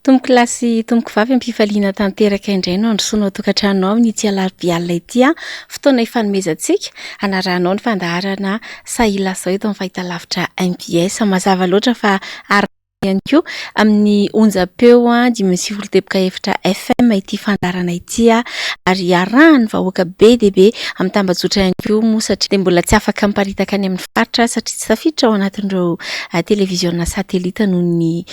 Tompokolahy sy tompokovavy am-pifaliana tanteraka indray no androsoanao tokantrano ao amin'ity alarobia alina ity a. Fotoana ifanomezantsika hanarahanao ny fandaharana Sahila Sao eto amin'ny fahitalavitra MPS. Mazava loatra fa arahina ihany koa amin'ny onjam-peo 95 teboka efatra FM ity fandaharana ity ary iarahan'ny vahoaka be dia be amin'ny tambajotra ihany koa moa satria dia mbola tsy afaka miparitaka any amin'ny faritra satria tsy tafiditra ao anatin'ireo televiziona satelita noho ny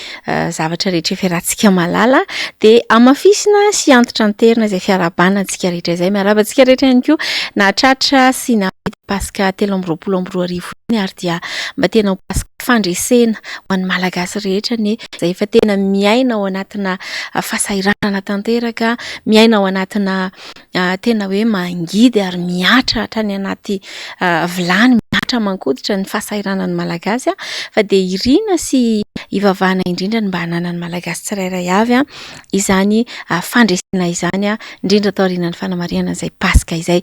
zavatra rehetra efa iarahantsika mahalala dia hamafisina sy antitranterina izay fiarahabana antsika rehetra izay. Miarahaba antsika rehetra ihany koa nahatratra sy nahavita Paska 2023 iny ary dia mba tena ho Paska fandresena ho an'ny Malagasy rehetra anie izay efa tena miaina ao anatina fahasahiranana tanteraka, miaina ao anatina tena hoe mangidy ary mihatra hatrany anaty vilany, mihatra aman-koditra ny fahasahiranan'ny Malagasy fa dia irina sy ivavahana indrindra ny mba hananan'ny Malagasy tsirairay avy izany fandresena izany, indrindra taorian'ny fanamarihana izay Paska izay.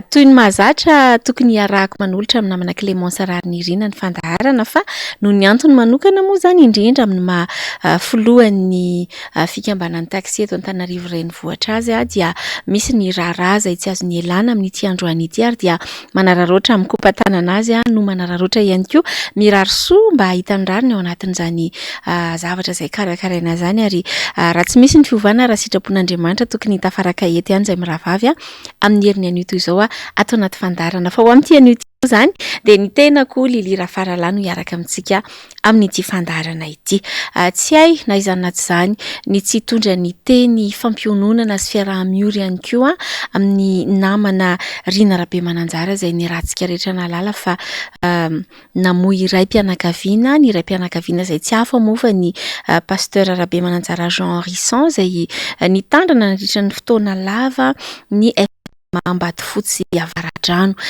Toy ny mahazatra, tokony hiarahako manolotra amin'ny namana Clémence Raharinirina ny fandaharana fa noho ny antony manokana moa izany indrindra amin'ny maha filohan'ny fikambanan'ny taxi eto Antananarivo renivohitra azy dia misy ny raharaha izay tsy azo nialana amin'ity androany ity ary dia manararaotra mikopa-tanana azy no manararaotra ihany koa mirary soa mba hahita ny rariny ao anatin'izany zavatra izay karakaraina izany ary raha tsy misy ny fiovana raha sitrapon'Andriamanitra tokony hitafaraka eto ihany izay mirahavavy amin'ny heriny anio toy izao ato anaty fandaharana fa ho amin'ity anio ity izany dia ny tenako Lily Rafaralahy no hiaraka amintsika amin'ity fandaharana ity. Tsy hay na izany na tsy izany ny tsy hitondra ny teny fampiononana sy fiaraha-miory ihany koa amin'ny namana Rina Rabemananjara izay niarahantsika rehetra nahalala fa namoy raim-pianakaviana, ny raim-pianakaviana izay tsy hafa moa fa ny Pasteur Rabemananjara Jean Henrison izay nitandrina nandritra ny fotoana lava ny FMA Ambatofotsy Avaradrano.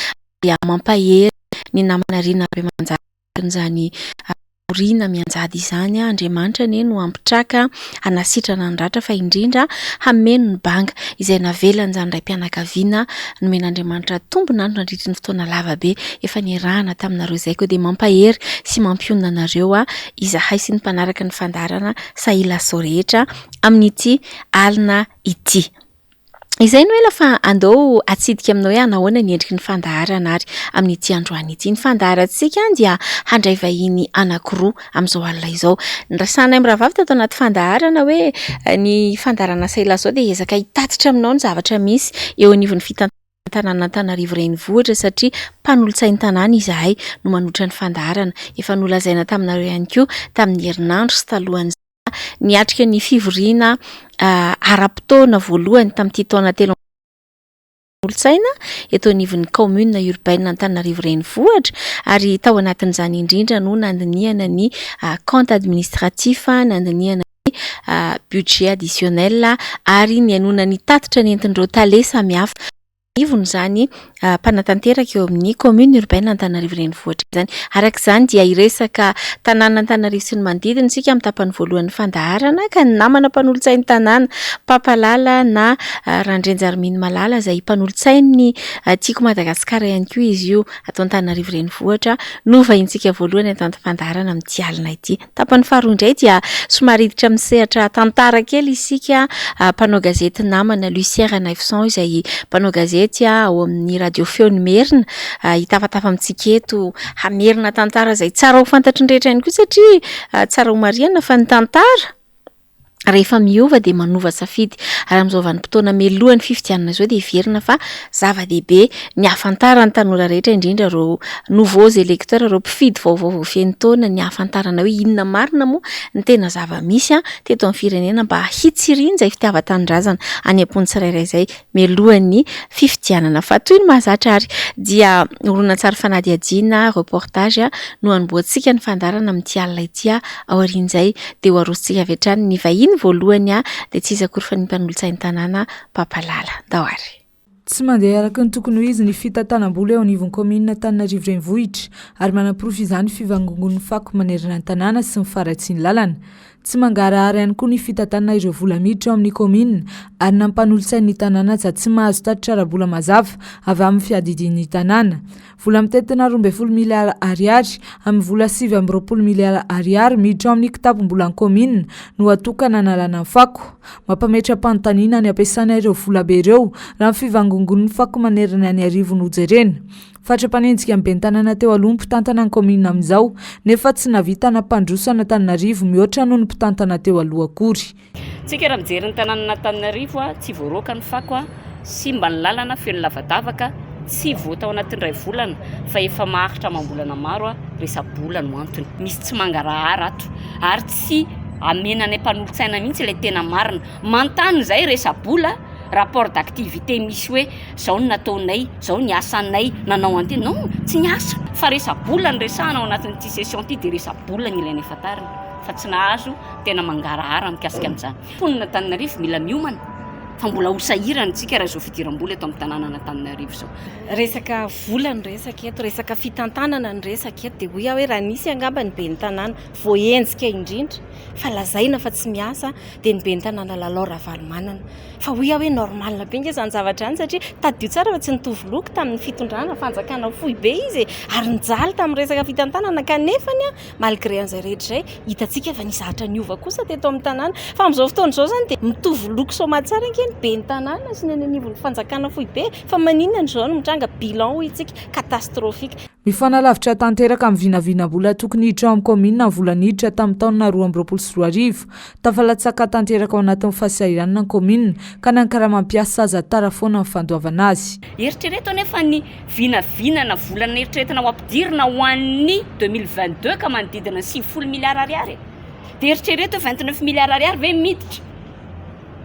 Dia mampahery ny namana Rina Rabemananjara anatin'izany fahoriana mianjady izany. Andriamanitra anie no hampitraka, hanasitrana ny ratra fa indrindra hameno ny banga izay navelan'izany raim-pianakaviana nomen'Andriamanitra tombon'andro nandritry ny fotoana lava be efa niarahana taminareo izay. Koa dia mampahery sy mampionona anareo izahay sy ny mpanaraka ny fandaharana Sahila Soa rehetra amin'ity alina ity. Izay no ela fa andao atsidika aminao hoe hanahoana ny endriky ny fandaharana ary amin'ity androany ity. Ny fandaharantsika dia handray vahiny anankiroa amin'izao alina izao. Nirasanay mirahavavy tato anaty fandaharana hoe ny fandaharana Asa Ila Izao dia hiezaka hitatitra aminao ny zavatra misy eo anivon'ny fitantanana Antananarivo Renivohitra satria mpanolotsain'ny tanàna izahay no manotra ny fandaharana. Efa nolazaina taminareo ihany koa tamin'ny herinandro sy talohan'izay. niatrika ny fivoriana ara-potoana voalohany tamin'ity taona 23 olontsaina eto anivon'ny kaominina urbaine Antananarivo Renivohitra ary tao anatin'izany indrindra no nandinihana ny compte administratif, nandinihana ny budget additionnel ary nihainoana ny tatitra nentin'ireo tale samihafa. Ivony izany mpanatanteraka eo amin'ny commune urbaine Antananarivo Renivohitra izany. Araka izany dia hiresaka tanàna Antananarivo sy ny manodidina isika amin'ny tapany voalohan'ny fandaharana ka ny namana mpanolotsain'ny tanàna Papalala na Randrianjarimino Malala izay mpanolotsain'ny Tiako Madagasikara ihany koa izy io ato Antananarivo Renivohitra no vahintsika voalohany ato anaty fandaharana amin'ity alina ity. Tapany faharoa indray dia somary hiditra amin'ny sehatra tantara kely isika, mpanao gazety namana Lucien Ranaivoson izay mpanao gazety ao amin'ny radio Feon'ny Merina hitafatafa amintsika eto hamerina tantara izay tsara ho fantatry ny rehetra ihany koa satria tsara ho marihana fa ny tantara rehefa miova dia manova safidy ary amin'izao vanim-potoana mialohan'ny fifidianana izao dia heverina fa zava-dehibe ny hahafantaran'ny tanora rehetra indrindra ireo nouveaux électeurs, ireo mpifidy vaovao vao feno taona ny hahafantarana hoe inona marina moa ny tena zava-misy teto amin'ny firenena mba hitsiriana izay fitiavan-tanindrazana any am-pon'ny tsirairay izay mialohan'ny fifidianana. Fa toy ny mahazatra ary dia horonantsary fanadihadiana, reportage, no hanombohantsika ny fandaharana amin'ity alina ity. Aorian'izay dia ho arosontsika avy hatrany ny vahiny voalohany dia tsy iza akory fa ny mpanolotsain'ny tanàna Papalala. Ndao ary. Tsy mandeha araka ny tokony ho izy ny fitantanam-bola eo anivon'ny kaominina Antananarivo Renivohitra ary manaporofo izany ny fivangongon'ny fako manerana ny tanàna sy ny faharatsian'ny lalana. Tsy mangarahara ihany koa ny fitantanana ireo vola miditra ao amin'ny kaominina ary na ny mpanolotsain'ny tanàna aza tsy mahazo tatitra ara-bola mazava avy amin'ny fiadidian'ny tanàna. Vola mitentina 12 miliara ariary amin'ny vola 29 miliara ariary miditra ao amin'ny kitapom-bolan'ny kaominina no atokana hanalana ny fako. Mampametra-panontaniana ny ampiasana ireo volabe ireo raha ny fivangongon'ny fako manerana an'Iarivo no jerena. Fatra-panenjika ny ben'ny tanàna teo aloha ny mpitantana ny kaominina amin'izao nefa tsy nahavita nampandroso an'Antananarivo mihoatra noho ny mpitantana teo aloha akory. Tsika raha mijery ny tanànan'Antananarivo, tsy voaroaka ny fako, simba ny lalana, feno lavadavaka, tsy vao tao anatin'ny iray volana fa efa maharitra amam-bolana maro, resa-bola no antony. Misy tsy mangarahara ato ary tsy amena anay mpanolotsaina mihitsy ilay tena marina. Manontany izay resa-bola, rapport d'activité misy hoe zao no nataonay, zao ny asanay, nanao an'ity, non, tsy niasa fa resa-bola no resahana ao anatin'ity session ity dia resa-bola no ilainay fantarina fa tsy nahazo tena mangarahara mikasika an'izany. Mponina Antananarivo mila miomana fa mbola ho sahirana isika raha izao fidiram-bola eto amin'ny tanànan'Antananarivo izao. Resaka vola no resaka eto, resaka fitantanana no resaka eto, dia hoy aho hoe raha nisy angamba ny ben'ny tanàna voahenjika indrindra fa lazaina fa tsy miasa dia ny ben'ny tanàna Lalao Ravalomanana. Fa hoy aho hoe normal be nge izany zavatra izany satria tadidio tsara fa tsy nitovy loko tamin'ny fitondrana fanjakana foibe izy e, ary nijaly tamin'ny resaka fitantanana kanefany malgré an'izay rehetra izay hitantsika fa nisy zavatra niova kosa teto amin'ny tanàna. Fa amin'izao fotoana izao izany dia mitovy loko soamatsara ange ny ben'ny tanàna sy ny any anivon'ny fanjakana foibe fa maninona no izao no mitranga bilan hoy isika catastrophique. Mifanalavitra tanteraka amin'ny vinavinam-bola tokony hiditra ao amin'ny kaominina ny vola niditra tamin'ny taona 2022. Tafalatsaka tanteraka ao anatin'ny fahasahiranana ny kaominina ka na ny karama mpiasa aza tara foana ny fandoavana azy. Eritrereto anefa ny vinavinana vola neritreretina ho ampidirina ho an'ny 2022 ka manodidina ny 90 miliara ariary e! Dia eritrereto hoe 29 miliara ariary ve miditra?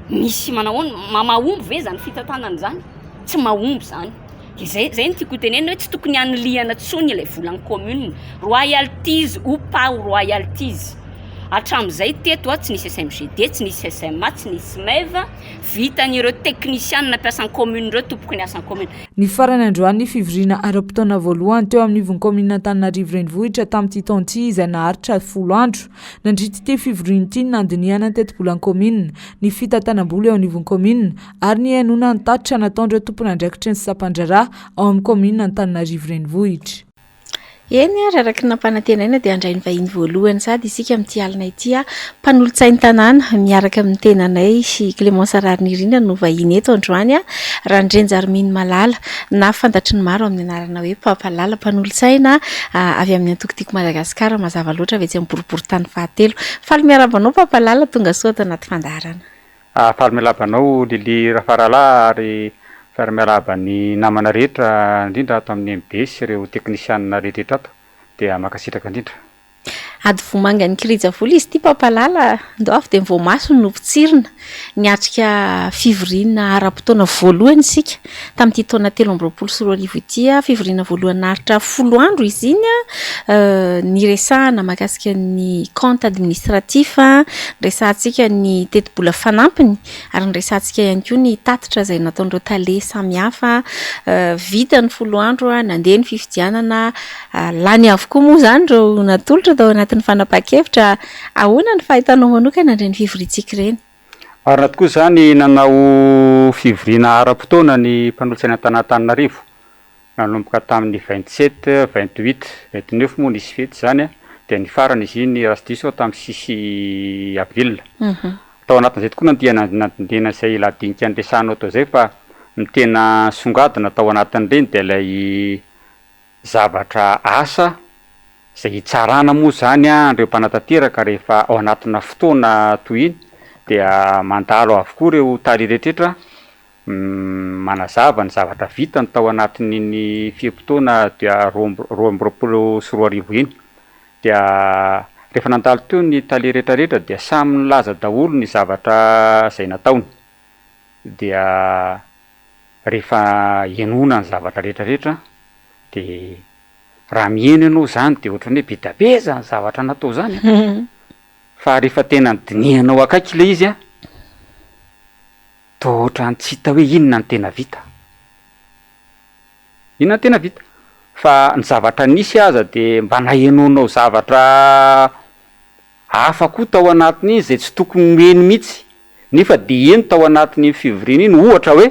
Misy manahoana? Mahomby ve izany fitantanana izany? Tsy mahomby izany. Dia zay, zay no tiako hotenenina hoe tsy tokony hanilihana tsony ilay volan'ny commune. Royalties ou pas royalties. Hatramin'izay teto tsy nisy SMGD, tsy nisy SMA, tsy nisy MEV, vitan'ireo teknisianina mpiasan'ny commune ireo tompoko ny asan'ny commune. Nifarana androany ny fivoriana ara-potoana voalohany teo amin'ny ivon'ny kaominina Antananarivo Renivohitra tamin'ity taona ity izay naharitra folo andro. Nandritra ity fivoriana ity ny nandinihana ny tetibolan'ny kaominina, ny fitantanam-bola eo anivon'ny kaominina ary nihainoana ny tatitra nataon'ireo tompon'andraikitry ny sampan-draharaha ao amin'ny kaominina Antananarivo Renivohitra. Eny ary, araka ny nampanantenaina dia handray ny vahiny voalohany sady isika amin'ity alina ity. Mpanolotsain'ny tanàna miaraka amin'ny tenanay i Clémence Raharinirina no vahiny eto androany. Randrianjarominy Malala na fantatry ny maro amin'ny anarana hoe Papa Lala, mpanolotsaina avy amin'ny antoko Tiako Madagasikara, mazava loatra avy etsy amin'ny boriborintany fahatelo. Faly miarahaba anao Papa Lala, tonga soa ato anaty fandaharana. Faly miarahaba anao Lily Rafaralahy ary faly miarahaba ny namana rehetra indrindra ato amin'ny MD sy ireo teknisianina rehetra ato dia mankasitraka indrindra. Ady vomangan'ny kirijavola izy ity Papalala, ndao avy dia ny voamasony no potsirina. Niatrika fivoriana ara-potoana voalohany isika tamin'ity taona 2023 ity, fivoriana voalohany naharitra folo andro izy iny, niresahana mahakasika ny compte administratif, niresahantsika ny tetibola fanampiny ary niresahantsika ihany koa ny tatitra izay nataon'ireo tale samihafa. Vita ny folo andro, nandeha ny fifidianana. Lany avokoa moa izany ireo natolotra tao anatin'ny fanapahan-kevitra. Ahoana ny fahitanao manokana ireny fivoriantsika ireny? Marina tokoa izany, nanao fivoriana ara-potoana ny mpanolotsaina tan'Antananarivo nanomboka tamin'ny vingt sept, vingt huit, vingt neuf moa nisy fety izany dia nifarana izy iny raha tsy diso aho tamin'ny six avril. Tao anatin'izay tokoa nandia nandinihana izay lahadinika niresahanao tao izay fa ny tena nisongadina tao anatin'ireny dia ilay zavatra asa izay hitsarana moa izany an'ireo mpanatanteraka rehefa ao anatina fotoana toy iny dia mandalo avokoa ireo tale rehetra manazava ny zavatra vitany tao anatin'iny fe-potoana dia 2022 iny. Dia rehefa nandalo teo ny tale rehetra rehetra dia samy nilaza daholo ny zavatra izay nataony. Dia rehefa henoina ny zavatra rehetra rehetra de raha miheno ianao zany de ohatran'ny hoe be dia be zany zavatra natao zany an, fa rehefa tena dinihanao akaiky le izy an, toa ohatran'ny tsy hita hoe inona no tena vita, inona no tena vita, fa ny zavatra nisy aza de mba nahenoanao zavatra Hafa koa tao anatin'iny izay tsy tokony ho heno mihitsy nefa dia heno tao anatin'iny fivoriana iny, ohatra hoe,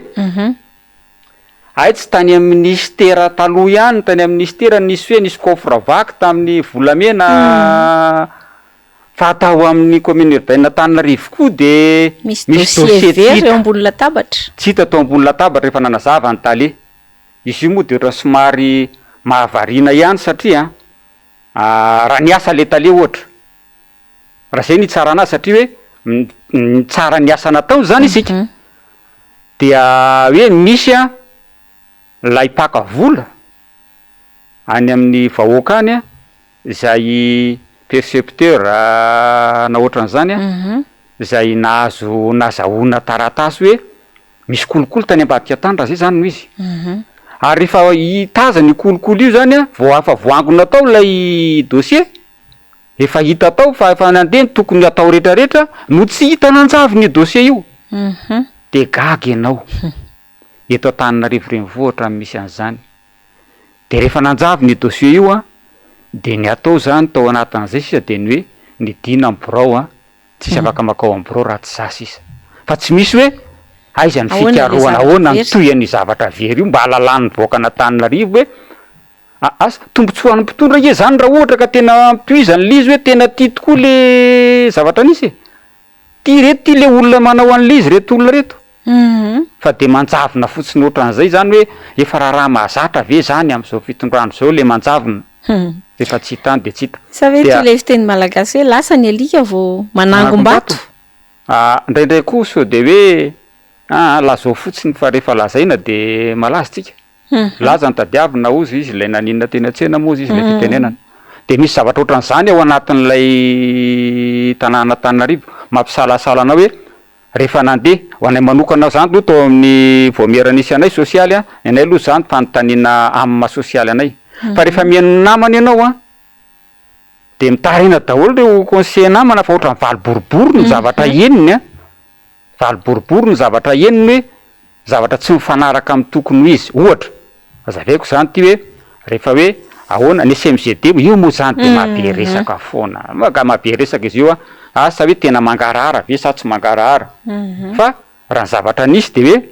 Hay tsy tany amin'ny minisitera taloha ihany, tany amin'ny minisitera nisy hoe nisy coffre vaky tamin'ny volamena fa tao amin'ny commune urbaine Antananarivo koa dia Misy misy dossier dossier tsy very eo hita. ambony latabatra. Tsy hita tao ambony latabatra rehefa nanazava ny tale. Izy io moa dia ohatran'ny somary mahavariana ihany satria raha niasa le tale ohatra, raha izay no hitsarana azy satria hoe mitsara ny asa nataony izany isika dia hoe misy ilay mpaka vola any amin'ny vahoaka any izay percepteur na ohatran'izany izay nahazo nazahoana taratasy hoe misy kolikoly tany ambadika tany raha izay izany no izy. Ary rehefa hitazana io kolikoly io izany vao efa voangona tao ilay dossier, efa hita tao fa efa nandeha ny tokony hatao rehetra rehetra no tsy hita nanjavona io dossier io. Dia gaga ianao. Eto Antananarivo renivohitra no misy an'izany. Dia rehefa nanjavona io dossier io an, dia ny atao izany tao anatin'izay sisa dia ny hoe nidina ny birao an, tsisy afaka makao amin'ny birao raha tsy za sisa. Fa tsy misy hoe aiza ny Ahoana ilay fikarohana, zavatra ahoana ny very? tohin'ny zavatra very io mba hahalalan'ny vahoakan'Antananarivo hoe a- asa, tombontsoan'ny mpitondra ange izany raha ohatra ka tena tohizana ilay izy hoe tena tia tokoa le zavatra nisy e. Ty reto ty le olona manao an'le izy reto olona reto. Fa de manjavona fotsiny otran'izay zany hoe efa raharaha mahazatra ve zany am'zao fitondrana zao le manjavona rehefa tsy hita any de tsy hita. Sa ve Dia toy ilay fiteny malagasy hoe lasa ny alika vao manangom-bato? manangom-bato? Ah, indraindray koa sao de hoe aa lazao fotsiny fa rehefa lazaina de malaza tsika. Laza no tadiavina hozy izy ilay naninona teny an-tsena moa hozy izy ilay fitenenana. Dia misy zavatra ohatran'izany ao anatin'ilay tanàna Antananarivo mampisalasala anao hoe rehefa nandeha, ho anay manokana izany aloha tao amin'ny vaomiera nisy anay sosialy an, ny anay aloha izany fanontaniana amin'ny maha sosialy anay. Fa rehefa mihaino ny namana ianao an, dia mitaraina daholo ireo conseiller namana fa ohatran'ny valy boribory ny zavatra henony an. Valy boribory ny zavatra henony hoe zavatra tsy mifanaraka amin'ny tokony ho izy. Ohatra, hazavaiko izany ity hoe rehefa hoe ahoana ny SMGD, io moa izany dia mahabe resaka foana. Ka mahabe resaka izy io an, asa hoe tena mangarahara ve sa tsy mangarahara. Fa raha ny zavatra nisy dia hoe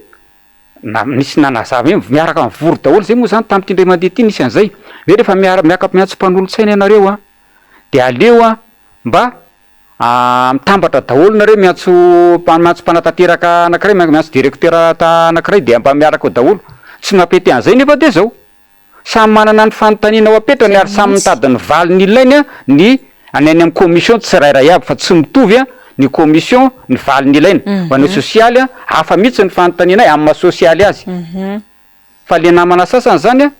na nisy nanazava hoe miaraka mivory daholo izay moa izany tamin'ity indray mandeha ity nisy an'izay. Hoe rehefa miara- miaka- miantso mpanolotsaina ianareo an, dia aleo an mba Mitambatra daholo nareo miantso miantso mpanatanteraka anakiray miantso directeur anakiray dia mba miaraka ao daholo. Tsy mampety an'izay nefa dia zao. Samy manana ny fanontaniana ho apetrany ary samy mitady ny valiny ilainy ny any any amin'ny commission tsirairay avy fa tsy mitovy ny commission ny valiny ilaina. Ho an'ny sosialy hafa mihitsy ny fanontanianay amin'ny maha sosialy azy. Fa le namana sasany zany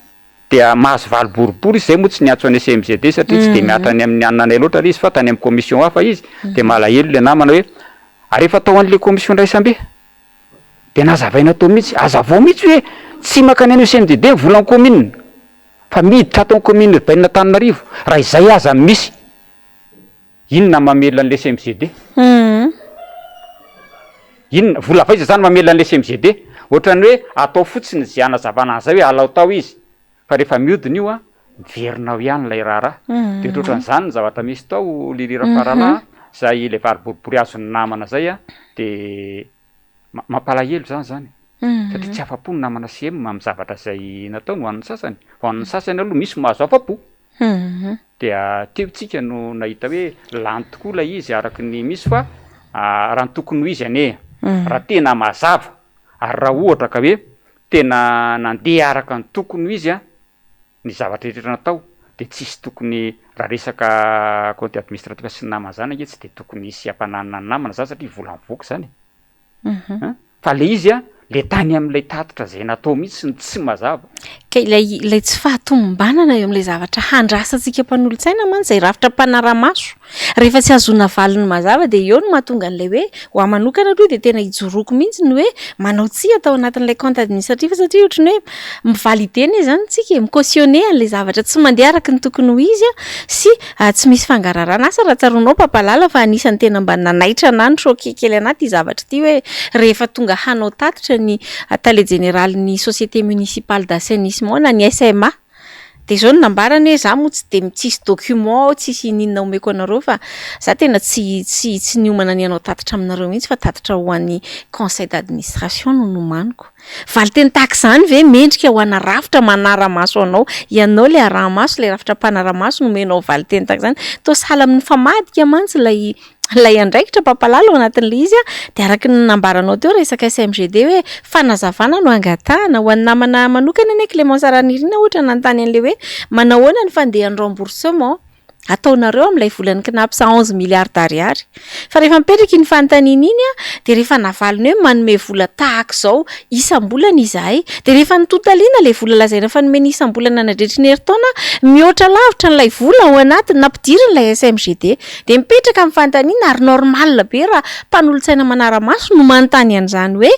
dia mahazo valy boribory izy, zay moa tsy niantso an'i SMGD satria tsy dia mihatra any amin'ny anona anay loatra ilay izy fa tany amin'ny commission hafa izy, dia malahelo ilay namana hoe ary efa tao an'ilay commission iraisam-be dia nazavaina tao mihitsy, hazavao mihitsy hoe tsy mankany any SMGD ny volan'ny commune fa miditra ato amin'ny commune urbaine Antananarivo, raha izay aza no misy. Inona mamelona an'ilay SMGD? Inona? Vola avy aiza zany mamelona an'ilay SMGD? Ohatran'ny hoe atao fotsiny izay hanazavana an'izay hoe alao tao izy, fa rehefa mihodina io an, miverina ao ihany ilay raharaha. Dia ohatrohatran'izany ny zavatra misy tao Lily Rafaralahy an, izay ilay vary boribory azon'ny namana izay an, dia mampalahelo izany izany, satria tsy afa-po ny namana CM amin'ny zavatra izay nataony ho an'ny sasany, ho an'ny sasany aloha misy mahazo afa-po. Dia teo tsika no nahita hoe lany tokoa ilay izy araka ny misy fa raha ny tokony ho izy anie raha tena mazava ary raha ohatra ka hoe tena nandeha araka ny tokony ho izy an ny zavatra rehetra natao dia tsisy tokony raha resaka compte administratif sy ny namana zany ange tsy dia tokony hisy hampananina ny namana zany satria vola mivoaka zany e. An! Fa le izy an, le tany amin'ilay tatitra izay natao mihitsy no tsy mazava. Ka ilay ilay tsy fahatomombanana eo amin'ilay zavatra handrasantsika mpanolotsaina mantsy, izay rafitra mpanara-maso, rehefa tsy ahazoana valiny mazava dia eo no mahatonga an'ilay hoe, ho ahy manokana aloha dia tena ijoroako mihitsy ny hoe manao tsia tao anatin'ilay compte administratif satria ohatran'ny hoe mi-valider anie izany tsika e, mi-cautionner an'ilay zavatra tsy mandeha araka ny tokony ho izy an, sy tsy misy fangararana. Asa raha tsaroanao Papalala fa anisan'ny tena mba nanaitra anah, ni-choquer kely anah ity zavatra ity hoe rehefa tonga hanao tatitra ny tale jeneralin'ny société municipale d'assainissement na ny SMA. De zao no nambarany hoe za moa tsy de tsisy document, tsisy ininona omeko anareo fa za tena tsy tsy tsy niomana ny hanao tatitra aminareo mihitsy fa tatitra ho an'ny conseil d'administration no nomaniko. Valin-teny tahaka izany ve mendrika ho ana rafitra manara-maso anao? Ianao ilay araha-maso, ilay rafitra mpanara-maso no omenao valin-teny tahaka izany. Toa sahala amin'ny mifamadika mantsy ilay ilay andraikitra mpampalala ao anatin'ilay izy dia araka ny nambaranao teo resaka SMGD hoe fanazavana no angatahana. Ho an'ny namana manokana anie Clémence Ranirina ohatra nanontany an'ilay hoe manao ahoana ny fandehan'ny remboursement ataonareo amin'ilay volan'ny CNaPS 11 milliards d'ariary. Fa rehefa mipetraka iny fanontaniana iny dia rehefa navaliny hoe manome vola tahaka izao isam-bolana izahay dia rehefa nitotaliana ilay vola lazaina fa nomena isam-bolana nandritry ny herintaona, mihoatra lavitra an'ilay vola ao anatiny nampidiriny ilay SMGD. Dia mipetraka ny fanontaniana ary normal be raha mpanolotsaina manara-maso no manontany an'izany hoe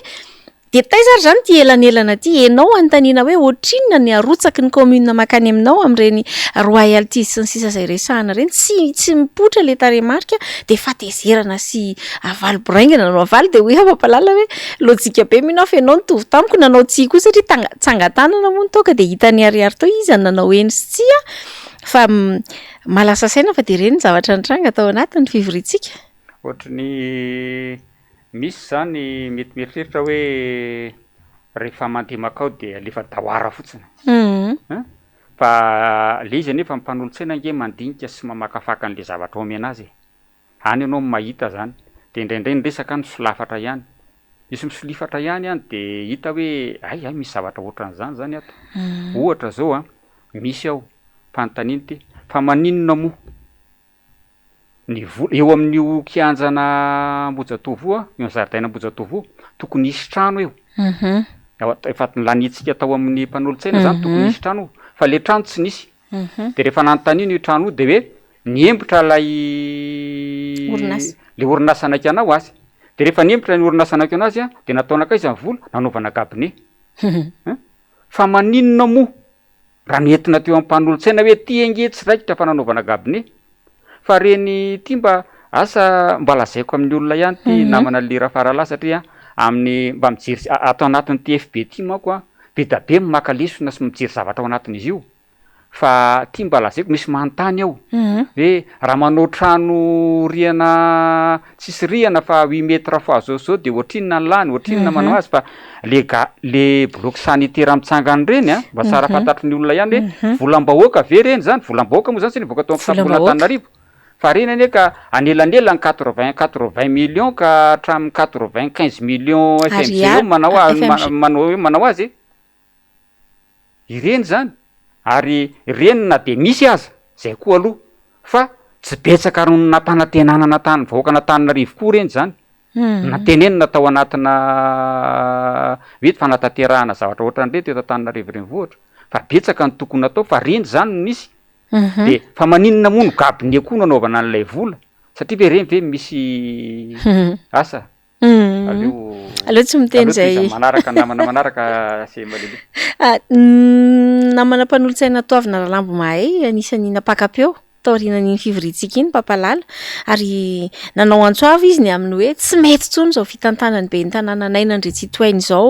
dia taiza ary izany ity elanelana ity? Ianao anontaniana hoe ohatrinona ny arotsaky ny commune mankany aminao amin'ireny royalties sy ny sisa izay resahana ireny, tsy tsy mipoitra ilay tarehimarika dia fahatezerana sy avaly boraingina no avaly dia hoy aho mampahalala hoe lojika be mino aho fa ianao nitovy tamiko nanao tsia koa satria tanga- tsangan-tanana moa ny toaka dia hita niharihary teo iza no nanao eny sy tsia fa Mahalasa saina fa dia ireny ny zavatra nitranga tao anatin'ny fivoriantsika. Ohatry ny misy izany mety mieritreritra hoe rehefa mandeha makao dia alefa daoara fotsiny an! Fa le izy anefa ny mpanolotsaina ange mandinika sy mamakafaka an'le zavatra omena azy e! Any ianao no mahita zany. Dia indraindray ny resaka any solafatra ihany. Misy misolifatra ihany any dia hita hoe hay hay misy zavatra ohatran'izany zany ato. Ohatra zao an, misy ao, fanontaniana ity, fa maninona moa ny vola eo amin'io kianjana Ambohijatovo io an, eo amin'ny zaridaina Ambohijatovo io, tokony hisy trano eo. Efa laniantsika tao amin'ny mpanolotsaina zany tokony hisy trano eo, fa le trano tsy nisy. De rehefa nanontaniana io trano io de hoe niembotra ilay Orinasa. le orinasa naika hanao azy. De rehefa niembotra ny orinasa naika hanao azy an, de natao nankaiza ny vola? Nanaovana cabinet. Hein? Fa maninona moa raha nentina teo amin'ny mpanolotsaina hoe ty ange tsy raikitra fa nanaovana cabinet? Fa reny ty mba asa mba lazaiko amin'ny olona ihany ty namana Lira Faralahy satria amin'ny mba mijery ato anatin'ity FB ty manko an, be da be ny maka lesona sy mijery zavatra ao anatin'izy io. Fa ty mba lazaiko misy manontany ao hoe raha manao trano rihana tsisy rihana fa huit mètres fois zao sy zao de ohatrinona ny lany, ohatrinona manao azy fa le ga- le bloc sanitaire mitsangana ireny an, mba tsara fantatry ny olona ihany hoe volam-bahoaka ve ireny zany, volam-bahoaka moa zany satria nivoaka tao amin'ny kitapom-bolan'Antananarivo, fa ireny anie ka anelanelan'ny quatre vingt quatre vingt millions ka hatramin'ny quatre vingt quinze millions FMG eo manao a- manao hoe manao azy e. Ireny izany, ary ireny na dia misy aza, izay koa aloha, fa tsy betsaka noho ny nampanantenana an'Antany vahoakan'Antananarivo koa ireny izany. Nantenenina tao anatina hoe fanatanterahana zavatra ohatran'ireny teto Antananarivo renivohitra, fa betsaka ny tokony natao fa ireny izany no nisy. De fa maninona moa no gabone koa no anaovana an'ilay vola? Satria ve ireny ve misy asa? Aleo Aleo tsy miteny aleo izay. tohizan'ny manaraka namana manaraka CM Lily. Ah, namana mpanolotsaina Toavina Ralambo Mahay, anisan'ny nampaka-peo taorianan'iny fivoriantsika iny, Mpampalala, ary nanao antso avo izy ny amin'ny hoe tsy mety intsony izao fitantanan'ny ben'ny tanàna Naina Andriantsitohaina izao,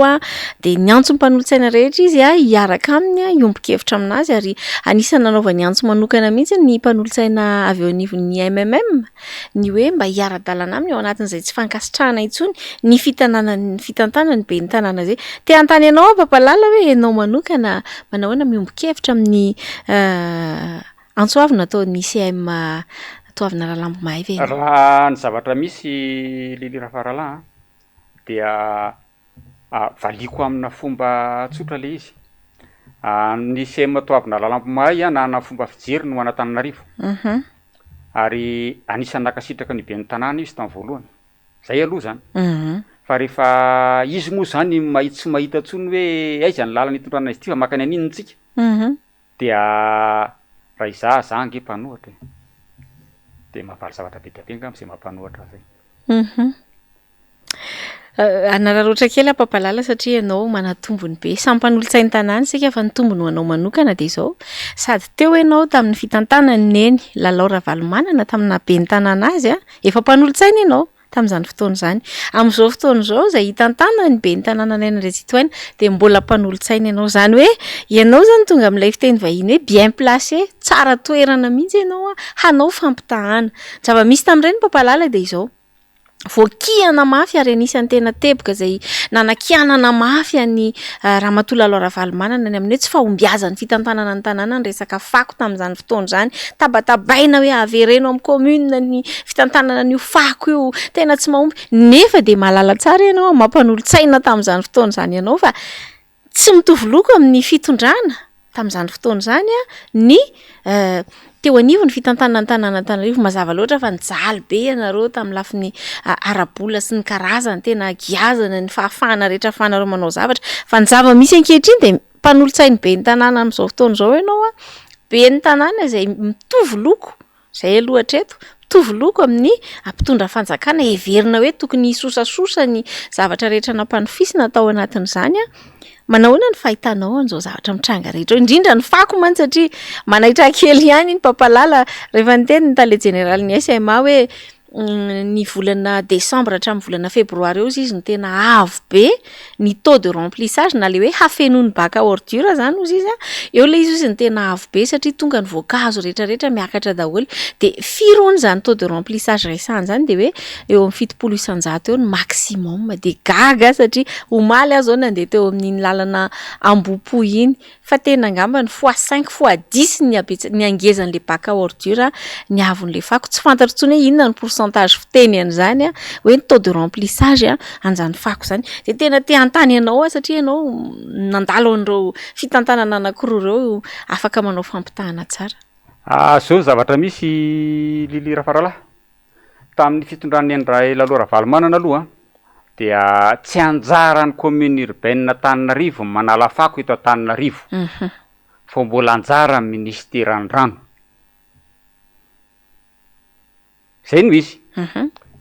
dia niantso ny mpanolotsaina rehetra izy hiaraka aminy, hiombon-kevitra aminazy, ary anisan'ny nanaovany antso manokana mihitsy ny mpanolotsaina avy eo anivon'ny MMM. ny hoe mba hiara-dalana aminy ao anatin'izay tsy fankasitrahana intsony ny fitanana ny fitantanana ny ben'ny tanàna izay. Te hanontany anao aho Papalala hoe ianao manokana manao ahoana miombon-kevitra amin'ny antso avo nataon'ny CM Toavina Ralambo Mahay ve ianao? Raha ny zavatra misy Lily Rafaralahy an, dia Valiako amina fomba tsotra le izy. Ny CM Toavina Ralambomahay nanana fomba fijery ny ho an'Antananarivo. Ary anisan'ny nankasitraka ny ben'ny tanàna izy tamin'ny voalohany. Zay aloha zany. Fa rehefa izy moa zany mahi- tsy mahita intsony hoe aiza ny lalana itondrana izy ity fa mankany an'inona tsika. Dia raha izaho, za ange mpanohatra e. Dia mahavaly zavatra be dia be angamba izay maha mpanohatra ahy zay. Hanararaotra kely aho Papalala satria ianao manatombony be. Samy mpanolotsain'ny tanàna isika fa ny tombony ho anao manokana dia izao, sady teo ianao tamin'ny fitantanan'i Neny Lalao Ravalomanana tamin'ny naha ben'ny tanàna azy, efa mpanolotsaina ianao. tamin'izany fotoana izany. Amin'izao fotoana izao izay hitantanana ny ben'ny tanàna Naina Andriantsitohaina dia mbola mpanolotsaina ianao. Izany hoe ianao izany tonga amin'ilay fiteny vahiny hoe bien placé, tsara toerana mihitsy ianao hanao fampitahana. Ny zava-misy tamin'ireny Mpampahalala dia izao. Voakihana mafy ary anisan'ny tena teboka izay nanakianana mafy an'i Ramatoa Lalao Ravalomanana ny amin'ny hoe tsy fahombiazan'ny fitantanana ny tanàna ny resaka fako tamin'izany fotoana izany. Tabatabaina hoe avereno amin'ny commune ny fitantanana an'io fako io, tena tsy mahomby. Nefa dia mahalala tsara ianao amin'ny maha mpanolotsaina tamin'izany fotoana izany ianao fa Tsy mitovy loko amin'ny fitondrana tamin'izany fotoana izany ny teo anivon'ny fitantanana ny tanàna Antananarivo. Mazava loatra fa nijaly be ianareo tamin'ny lafiny ara-bola sy ny karazany, tena giazana ny fahafahana rehetra ahafahanareo manao zavatra. Fa ny zava-misy ankehitriny dia mpanolotsain'ny ben'ny tanàna amin'izao fotoana izao ianao an, ben'ny tanàna izay mitovy loko Izay aloha hatreto, mitovy loko amin'ny mpitondra fanjakana, heverina hoe tokony hisosasosa ny zavatra rehetra nampanofisina tao anatin'izany an. Manao ahoana ny fahitanao an'izao zavatra mitranga rehetra izao, indrindra ny fako mantsy satria manaitra kely ihany iny Mpampalala rehefa niteny ny tale jeneralin'ny SMA hoe ny volana desambra hatramin'ny volana febroary eo izy no tena avo be ny taux de remplissage na le hoe hafenoan'ny bac à ordure zany ozy izy a, eo le izy ozy no tena avo be satria tonga ny voankazo rehetrarehetra miakatra daholo de firy hono zany taux de remplissage resahana zany de hoe eo amin'ny 70% eo ny maximum de gaga aho satria omaly aho zao nandeha teo amin'iny lalana Ambohipo iny Fa tena angamba ny fois cinq fois dix ny habetsa- ny hangezan'le bac à ordure ny haavon'le fako, tsy fantatro intsony hoe inona ny pourcentage fiteny an'izany an, hoe ny taux de remplissage an an'izany fako izany, de tena te hanontany anao aho satria ianao nandalo an'ireo fitantanana anankiroa ireo afaka manao fampitahana tsara. Zao ny zavatra misy Lily Rafaralahy, Tamin'ny fitondran'i Neny Lalao Ravalomanana aloha dia tsy anjaran'ny commune urbaine Antananarivo ny manala fako eto Antananarivo fa mbola anjaran'ny minisiteran'ny rano. Zay no izy.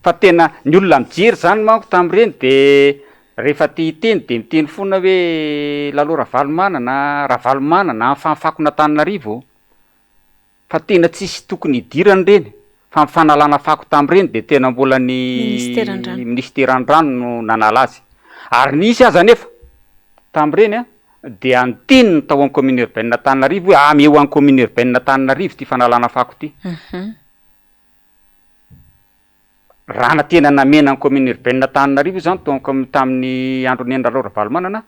Fa tena ny olona mijery zany manko tamin'ireny de rehefa te hiteny de miteny foana hoe Lalao Ravalomanana, Ravalomanana, amin'ny fakon'Antananarivo. Fa tena tsisy tokony hidirany ireny, fa ny fanalana fako tamin'ireny dia tena mbola ny Minisiteran'ny rano no nanala azy. Ary nisy aza anefa tamin'ireny dia niteny ny tao amin'ny commune urbaine Antananarivo hoe ameo an'ny commune urbaine Antananarivo ity fanalana fako ity. Raha tena namena ny commune urbaine Antananarivo io zany tao amin'ny tamin'ny andron'i Neny Ralao Ravalomanana,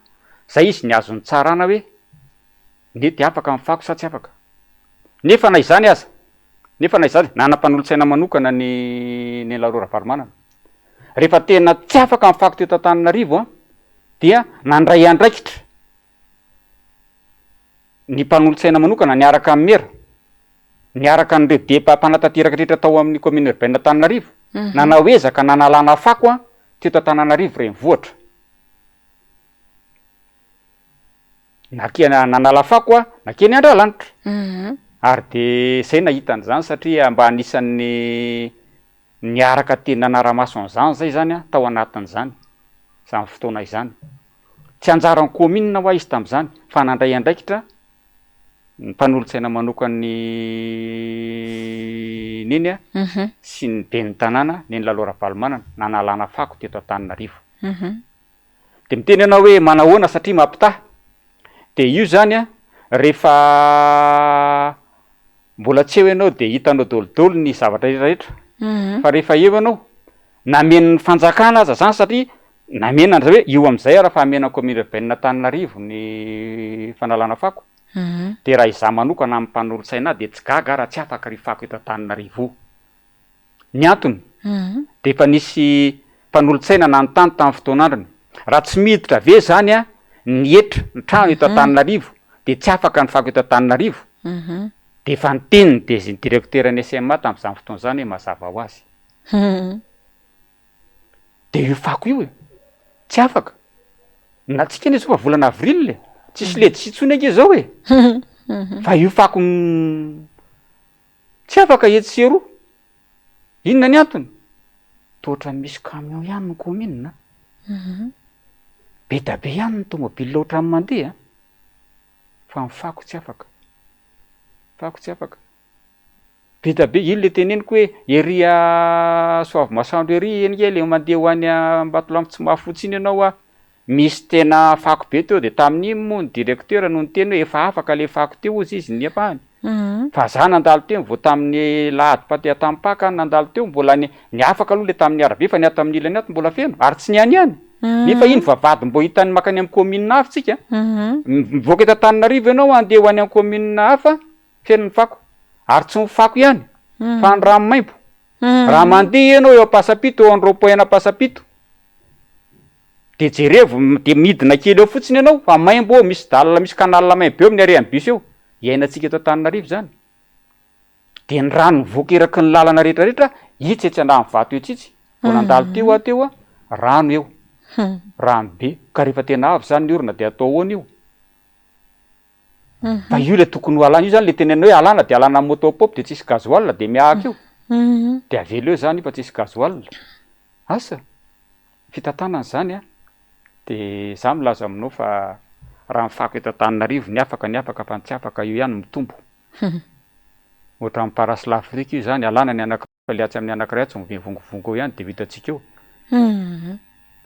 zay izy nihazo ny tsarana hoe Mety afaka ny fako sa tsy afaka? Nefa na izany aza, nefa na izany, nanam-panolotsaina manokana ny Neny Lalao Ravalomanana. Rehefa tena tsy afaka ny fako teto Antananarivo an, dia nandray andraikitra ny mpanolotsaina manokana niaraka amin'ny mera, niaraka an'ireo depa mpanatanteraka rehetra tao amin'ny commune urbaine Antananarivo, nanao ezaka nanalana fako an teto Antananarivo renivohitra. Nakia nanala fako aho, nakia ny Andralanitra. Ary de zay nahita an'izany satria mba anisan'ny niaraka tena nanara-maso an'izany zay zany aho tao anatin'izany, izany fotoana izany. Tsy anjaran'ny kaominina hoa izy tamin'izany fa nandray andraikitra ny mpanolotsaina manokan'ny Neny sy ny ben'ny tanàna, Neny Lalao Ravalomanana, nanalana fako teto Antananarivo. De miteny ianao hoe manahoana satria mampitaha? De io zany an, rehefa mbola tsy eo ianao de hitanao daholo ny zavatra rehetra rehetra, fa rehefa eo ianao, namen'ny fanjakana aza zany satria namena an'zay hoe io am'zay ara fa hamena commune urbaine Antananarivo ny fanalana fako, de raha izaho manokana amin'ny mpanolotsaina ahy de tsy gaga aho raha tsy afaka ry fako eto Antananarivo io. Ny antony dia efa nisy mpanolotsaina nanontany tamin'ny fotoan'androny, raha tsy miditra ve izany ny hetra, ny trano eto Antananarivo dia tsy afaka ny fako eto Antananarivo? Dia efa niteny ny DG, ny directeur ny SMA tamin'izany fotoana izany hoe mazava ho azy. Dia io fako io e, tsy afaka. Na tsika anie zao fa volana avril e, tsisy ledis intsony ange zao e. Fa io fako Tsy afaka etsy sy eroa. Inona ny antony? Toa ohatran'ny misy camion ihany ny commune an. Be da be ihany ny tomobile ohatran'ny mandeha an. Fa ny fako tsy afaka. Fako tsy afaka. Be dia be, iny le teneniko hoe ery Soavimasoandro ery iny nge le mandeha ho any Ambatolampy Tsimahafotsy iny ianao a, misy tena fako be teo de tamin'iny moa ny directeur no niteny hoe efa afaka le fako teo hozy izy ny ampahany, fa za nandalo teo vao tamin'ny lahady pa- tamin'ny paka aho nandalo teo mbola ny ny afaka aloha le tamin'ny arabe fa ny ato amin'ny ilany ato mbola feno ary tsy ny any ihany, nefa iny vavahady mbô hitan'ny makany amin'ny commune hafa tsika, mivoaka eto Antananarivo ianao andeha ho any amin'ny commune hafa Feno ny fako. Ary tsy ny fako ihany fa ny rano maimbo. Raha mandeha ianao eo Ampasampito, eo amin'ny rond point an'Ampasampito, dia jerevo, dia midina kely eo fotsiny ianao fa maimbo eo, misy dalle, misy canal maimbo be eo amin'ny arrêt an'ny bus eo. Iainantsika eto Antananarivo izany. Dia ny rano mivoaka eraky ny lalana rehetra rehetra, itsy etsy Andranovato etsy itsy, vao nandalo teo aho teo, rano eo. Rano be. Ka rehefa tena avy izany ny orana dia atao ahoana io? Fa io le tokony ho alana, io zany le tenenina hoe alana de alana amin'ny moto pompe de tsisy gasoil de mihahaka io. De avela eo zany io fa tsisy gasoil. Asa! Fitantanana zany an! De za milaza aminao fa raha ny fako eto Antananarivo ny afaka ny afaka fa ny tsy afaka io ihany mitombo. Ohatran'ny parasy l'Afrique io zany, alana ny anankiray. Fa le atsy amin'ny anakiray atsy mivongovongo eo ihany de ho hitantsika eo.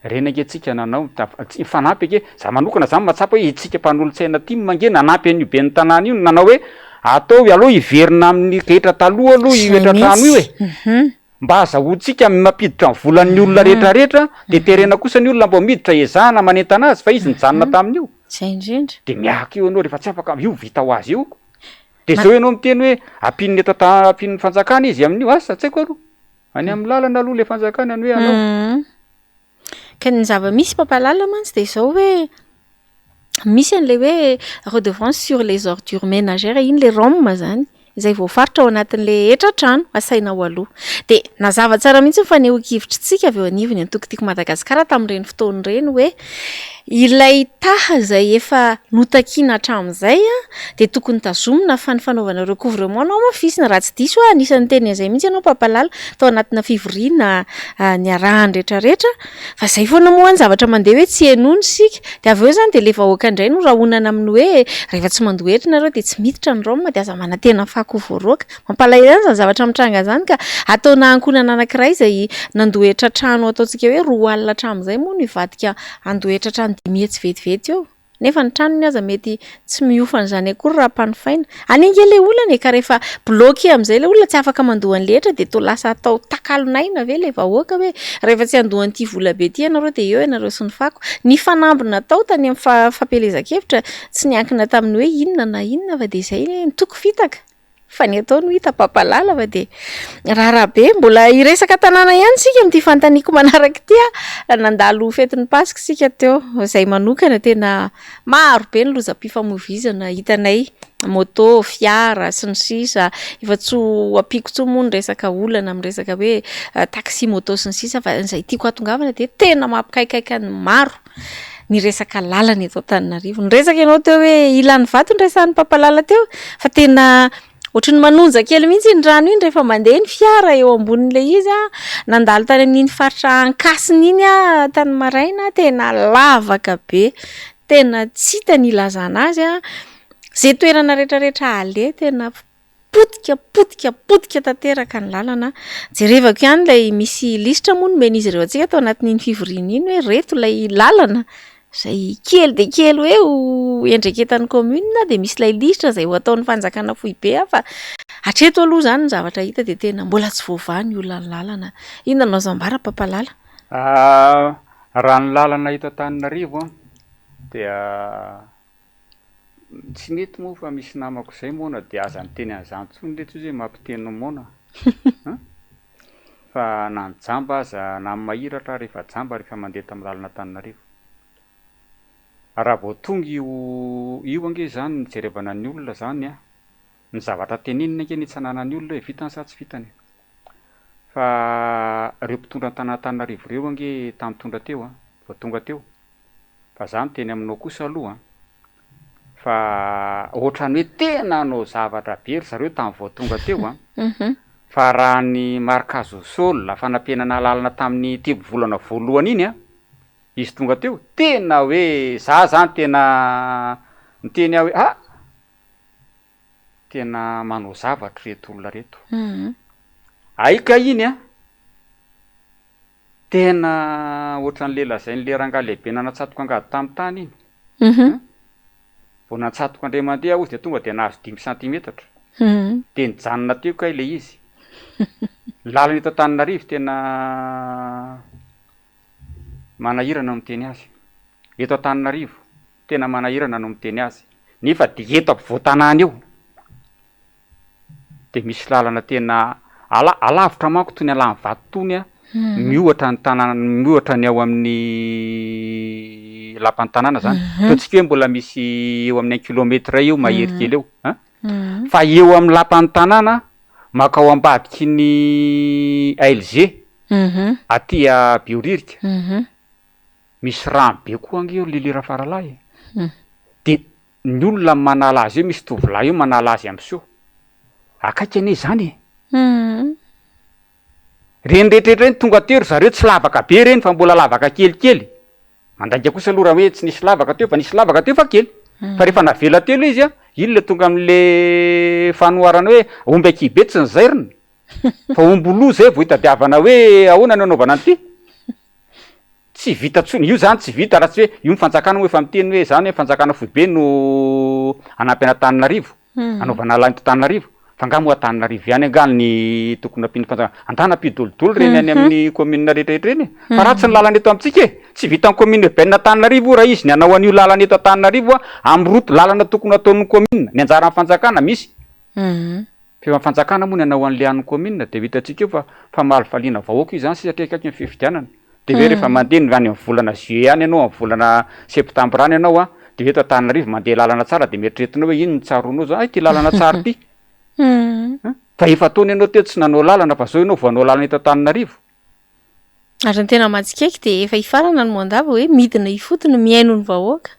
Reny ange tsika nanao, tsy mifanampy ange, za manokana zany mahatsapa hoe itsika mpanolotsaina tim ange nanampy an'io ben'ny tanàna io nanao hoe ataovy aloha hiverina amin'ny rehetra taloha aloha io hetra trano io e. Mba azahoantsika mampiditra ny volan'ny olona rehetra rehetra de terena kosa ny olona mba miditra ezahana manentana azy fa izy nijanona tamin'io. Zay indrindra. De miahaka eo ianao rehefa tsy afaka, io vita ho azy io. De zao ianao miteny hoe ampian'ny eto anta- ampian'ny fanjakana izy amin'io, asa tsy haiko aloha. Any amin'ny lalana aloha le fanjakana no hoe hanao. Ka ny zava-misy mpampahalala mantsy de izao hoe misy an'ilay hoe redevance sur les ordures ménagères, iny le ROM zany, izay voafaritra ao anatin'le hetra-trano asaina ho aloa. De nazava tsara mihitsy ny fanehoan-kevitritsika avy eo anivon'ny antoko Tiako Madagasikara tamin'ireny fotoana ireny hoe Ilay taha izay efa notakiana hatramin'izay dia tokony tazomina fa ny fanaovana recouvrement no hamafisina. Raha tsy diso aho, anisan'ny niteny an'izay mihitsy ianao Mpampalala tao anatina fivoriana niarahan'ny rehetrarehetra fa izay foana moa ny zavatra mandeha hoe tsy henoina isika. Dia avy eo izany dia ilay vahoaka indray no rahonana amin'ny hoe rehefa tsy mandoa hetra nareo dia tsy miditra ny Rome dia aza manantena fako ho voaroaka. Mampalahelo ihany izany zavatra mitranga izany ka ataona ankohonana anankiray izay nandoa hetra trano ataontsika hoe 20 alina hatramin'izay moa no hivadika handoa hetra trano 500 vetivety eo. Nefa ny tranony aza mety tsy mihofa an'izany akory raha ampanofaina. Any ange ilay olana e, ka rehefa bloqué amin'izay ilay olona tsy afaka mandoa an'ilay hetra dia toa lasa atao takalon'aina ve ilay vahoaka hoe rehefa tsy handoa an'ity vola be ity ianareo dia eo ianareo sy ny fako. Ny fanamby natao tany amin'ny fampielezan-kevitra tsy niankina tamin'ny hoe inona na inona fa dia izay hoe ny toko fitaka. Fa ny atao no hita mpampalala fa dia raharaha be. Mbola hiresaka tanàna ihany isika amin'ity fanontaniako manaraka ity a. Nandalo fetin'ny Paska isika teo, izay manokana tena maro be ny lozam-pifamoivoizana hitanay, moto, fiara sy ny sisa. Efa tsy ho ampiako intsony moa ny resaka olana amin'ny resaka hoe taxi moto sy ny sisa fa izay tiako hahatongavana dia tena mampikaikaika ny maro. ny resaka lalana eto Antananarivo. Niresaka ianao teo hoe Ilanivato no resahan'ny mpampalala teo fa tena ohatry ny manonja kely mihitsy iny rano iny rehefa mandeha ny fiara eo ambonin'ilay izy a. Nandalo tany amin'iny faritra Ankasina iny aho tany maraina, tena lavaka be, tena tsy hita ny ilazana azy a. Izay toerana rehetrarehetra aleha tena Potika, potika, potika tanteraka ny lalana. Jerevako ihany ilay misy lisitra moa nomen'izy ireo antsika tao anatin'iny fivoriana iny hoe ireto ilay lalana izay kely dia kely hoe ho iandraiketan'ny commune dia misy ilay lisitra izay ho ataon'ny fanjakana foibe fa hatreto aloha izany ny zavatra hita dia tena mbola tsy voavaha ny olan'ny lalana. Inona no azo ambara Mpampalala? Raha ny lalana eto Antananarivo dia Tsy nety moa fa misy namako izay moana dia aza miteny an'izany intsony letsy ozy hoe mampiteny moana an! Fa na ny jamba aza na ny mahiratra ary efa jamba rehefa mandeha tamin'ny lalana Antananarivo. Raha vao tonga io io ange izany ny jerevana ny olona izany an, ny zavatra teneniny ange no hitsanana ny olona hoe vitany sa tsy vitany. Fa ireo mpitondra an'Antananarivo ireo ange tamin'ny tonga teo an, vao tonga teo, Fa za miteny aminao kosa aloha an, fa ohatran'ny hoe tena hanao zavatra be ry zareo tamin'ny vao tonga teo an, fa raha ny marquage au sol, fanampenana lalana tamin'ny telo volana voalohany iny an, izy tonga teo, tena hoe za zany tena niteny aho hoe ah! Tena manao zavatra ireto olona ireto. Aika iny an! Tena ohatran'le lazain'le rangahy lehibe nanatsatoka angady tamin'ny tany iny. Vao natsatoka indray mandeha aho izy dia tonga dia nahazo dimy santimetatra. Dia nijanona teo kay le izy. Ny lalana eto Antananarivo tena manahirana no miteny azy. Eto Antananarivo tena manahirana no miteny azy. Nefa dia eto ampovoan-tanàna eo. Dia misy lalana tena ala- alavitra manko toy ny Alanivato tony a, miohatra ny tanàna miohatra ny ao amin'ny lapan'ny tanàna zany. Ataontsika hoe mbola misy eo amin'ny un kilomètre eo mahery kely eo an, fa eo amin'ny lapan'ny tanàna makao ambadiky ny ALG aty a Behoririka, misy rano be koa ange eo Lily Rafaralahy e, de Ny olona manala azy eo misy tovolahy eo manala azy amseho. Akaiky anie izany e. Reny rehetra ireny tonga teo ry zareo tsy lavaka be reny fa mbola lavaka kelikely. Mandainga kosa aloha raha hoe tsy nisy lavaka teo fa nisy lavaka teo fa kely. Fa rehefa navela teo ilay izy an, iny ilay tonga amin'le fanoharana hoe omby ankihibe tsy nozairina fa omby loha izay vao hitadiavana hoe ahoana no anaovana an'ity. Tsy vita tsony, io zany tsy vita raha tsy hoe io ny fanjakana moa efa miteny hoe zany hoe fanjakana foibe no hanampy an'Antananarivo, hanaovana lalana eto Antananarivo, fa nga moa Antananarivo ihany angaha ny tokony hampian'ny fanjakana, andana ampio dolidoly reny any amin'ny commune rehetra rehetra eny e, fa ratsy ny lalana eto amintsika e, tsy vitan'ny commune urbaine Antananarivo io raha izy ny hanao an'io lalana eto Antananarivo a, amin'ny route lalana tokony hataon'ny commune, ny anjaran'ny fanjakana misy. Fa efa fanjakana moa ny hanao an'le an'ny commune dia ho hitantsika eo fa famalifaliana vahoaka io izany sisa satria akaiky ny fifidianana. Dia hoe rehefa mandeha ny any amin'ny volana juillet any ianao, amin'ny volana septembre any ianao an, dia hoe eto Antananarivo mandeha lalana tsara dia mieritreretinao hoe ino no tsaroanao zao, hay ity lalana tsara ity. Fa efa taona ianao teo tsy nanao lalana fa zao ianao vao hanao lalana eto Antananarivo. Ary ny tena mahatsikaiky dia efa hifarana ny mandat vao hoe midina ifotony mihaino ny vahoaka.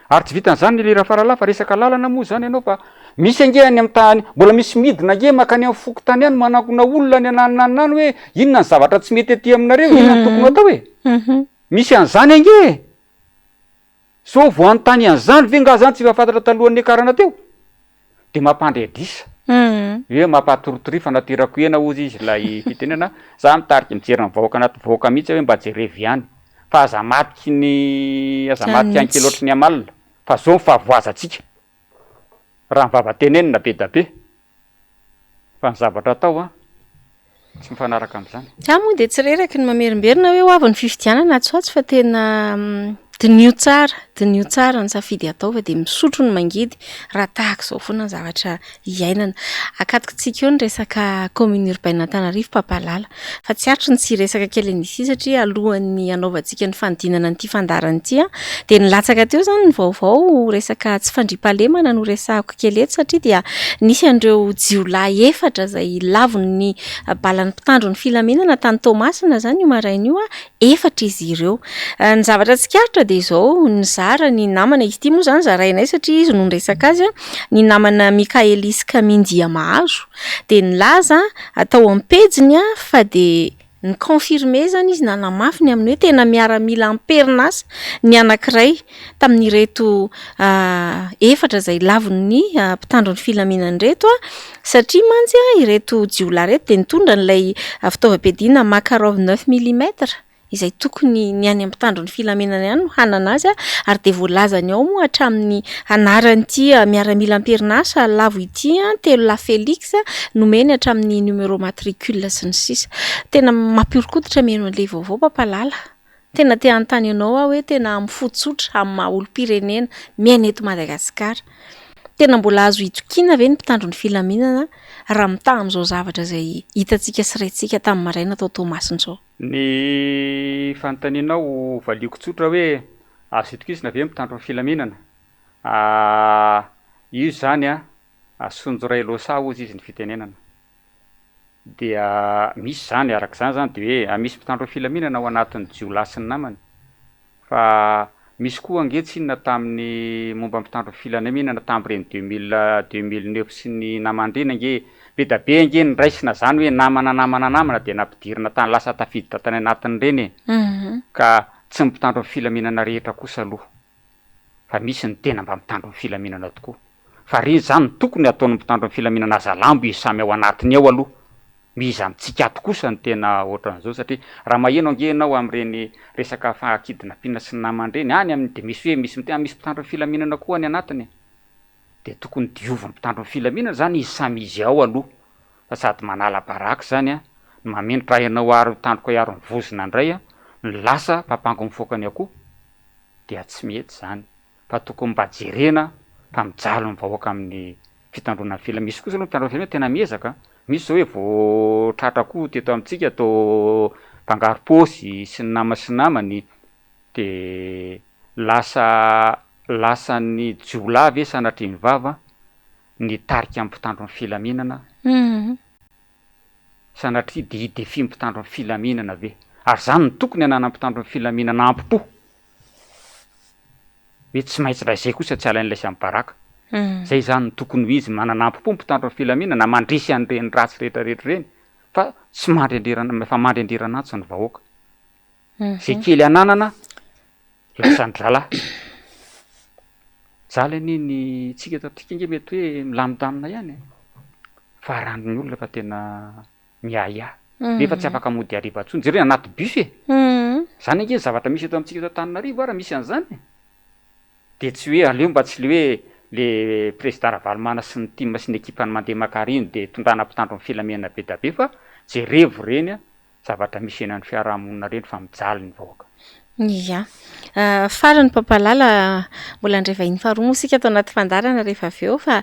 Ary tsy vitan'izany ry Rafaralahy fa resaka lalana moa izany ianao fa misy ange any amin'ny tany mbola misy midina ange mankany amin'ny fokontany any manangona olona any ananonanona any hoe inona ny zavatra tsy mety aty aminareo, inona no tokony hatao e? Misy an'izany ange e! Sao vao hanontany an'izany ve nga zany tsy efa fantatra talohan'ny niakarana teo? De mampandry adrisa. Hoe mampatoritory fa naterako hena hozy izy ilay fitenenana, za mitarika mijery ny vahoaka anaty vahoaka mihitsy aho hoe mba jerevo ihany fa aza matiky ny aza matiky ankeloatry ny amalona fa zao ny fahavoazantsika. Raha ny vava tenenina be da be. Fa ny zavatra atao an, tsy mifanaraka amin'izany. Za moa dia tsy reraky ny mamerimberina hoe ho avy ny fifidianana atsy ho atsy fa tena diniho tsara, diniho tsara ny safidy atao fa dia misotro ny mangidy raha tahaka izao foana ny zavatra iainana. Akatokintsika eo ny resaka commune urbaine Antananarivo Mpampahalala fa tsy aritro ny tsy hiresaka kely an'ity satria alohan'ny hanaovantsika ny fanodinana an'ity fandaharana ity dia nilatsaka teo izany ny vaovao resaka tsy fandriampahalemana no resahako kely eto satria dia nisy an'ireo jiolahy efatra izay lavon'ny balan'ny mpitandro ny filaminana tany Toamasina izany io maraina io, efatra izy ireo. Ny zavatra tsikaritra dia izao, nizara ny namana, izy ity moa izany zarainay satria izy no niresaka azy, ny namana Mickaëlis Kamindiamahazo dia nilaza tao amin'ny pejiny fa dia Ni-confirmer izany izy, nanamafy ny amin'ny hoe tena miaramila am-perinasa ny anankiray tamin'ireto efatra izay lavon'ny mpitandro ny filaminana ireto satria mantsy ireto jiolahy ireto dia nitondra an'ilay fitaovam-piadiana Makarov neuf millimètre izay tokony ny any amin'ny mpitandro ny filaminana ihany no hanana azy ary dia voalazany ao moa hatramin'ny anaran'ity miaramila am-perinasa lavo ity, Telolahy Felix, nomeny hatramin'ny numéro matricule sy ny sisa. Tena mampihoron-koditra mihaino an'ilay vaovao Papalala. Tena te hanontany anao aho hoe tena amin'ny fo tsotra, amin'ny maha olom-pirenena miaina eto Madagasikara, tena mbola azo itokiana ve ny mpitandro ny filaminana raha mitaha amin'izao zavatra izay hitantsika sy rentsika tamin'ny maraina tao Toamasina izao? Ny fanontanianao valiako tsotra hoe azo itokisana ve ny mpitandro ny filaminana? Io izany an, asonjoray losa hozy izy ny fitenenana. Dia misy izany araka izany izany dia hoe misy mpitandro ny filaminana ao anatin'ny jiolahy sy ny namany. Fa misy koa ange tsinona tamin'ny momba ny mpitandro ny filaminana tamin'ireny 2000, 2009 sy ny namany ireny ange be da be ange ny raisina zany hoe namana namana namana dia nampidirina tany lasa tafiditra tany anatin'ireny e! Ka tsy ny mpitandro ny filaminana rehetra kosa aloha fa misy ny tena mba mitandro ny filaminana tokoa. Fa reny zany no tokony ataon'ny mpitandro ny filaminana aza lambo izy samy ao anatiny ao aloha. Miza amintsika ato kosa no tena ohatran'izao satria raha maheno ange ianao amin'ireny resaka faha-kidnapping sy ny namany ireny, any amin'ny dia misy hoe misy miteny misy mpitandro ny filaminana koa any anatiny e. Dia tokony diovin'ny mpitandro ny filaminana zany izy samy izy ao aloha fa sady manala baraka izany an, no mamindra raha ianao ary tandroka hiaro ny vozona indray an, no lasa papango mifoaka ny akoho dia tsy mety izany fa tokony mba jerena fa mijaly ny vahoaka amin'ny fitandroana ny filaminana, misy kosa aloha ny mpitandro ny filaminana tena miezaka an, misy izao hoe vao tratra koa teto amintsika toa mpangaro-paosy sy ny nama sy namany de lasa lasan'ny jiolahy ve sanatria ny vava nitarika ny mpitandro ny filaminana? Sanatria dia hi-défi ny mpitandro ny filaminana ve? Ary izany no tokony hananan'ny mpitandro ny filaminana ampo-po hoe tsy maintsy raha izay kosa tsy alain'ilay sy amin'ny baraka. Izay izany no tokony ho izy, manana ampo-po ny mpitandro ny filaminana, mandresy an'ireny ratsy rehetra rehetra ireny fa tsy mandry andriran-, efa mandry andriran'antsy ny vahoaka. Izay kely ananana lasan-dry zalahy. Mijaly anie ny tsika eto amintsika ange mety hoe milamindamina ihany e, fa raha ny olona fa tena miahiahy nefa tsy afaka mody hariva intsony, jereo anaty bus e, zany ange ny zavatra misy eto amintsika eto Antananarivo ary misy an'izany e, de tsy hoe aleo mba tsy le hoe le président Ravalomanana sy ny team sy ny ekipany mandeha maka iny de tondrana mpitandro ny filaminana be da be fa jerevo ireny a, zavatra misy eny amin'ny fiarahamonina ireny fa mijaly ny vahoaka. Ia. Farany Pampalala, mbola handray vahiny faharoa moa isika ato anaty fandaharana rehefa avy eo fa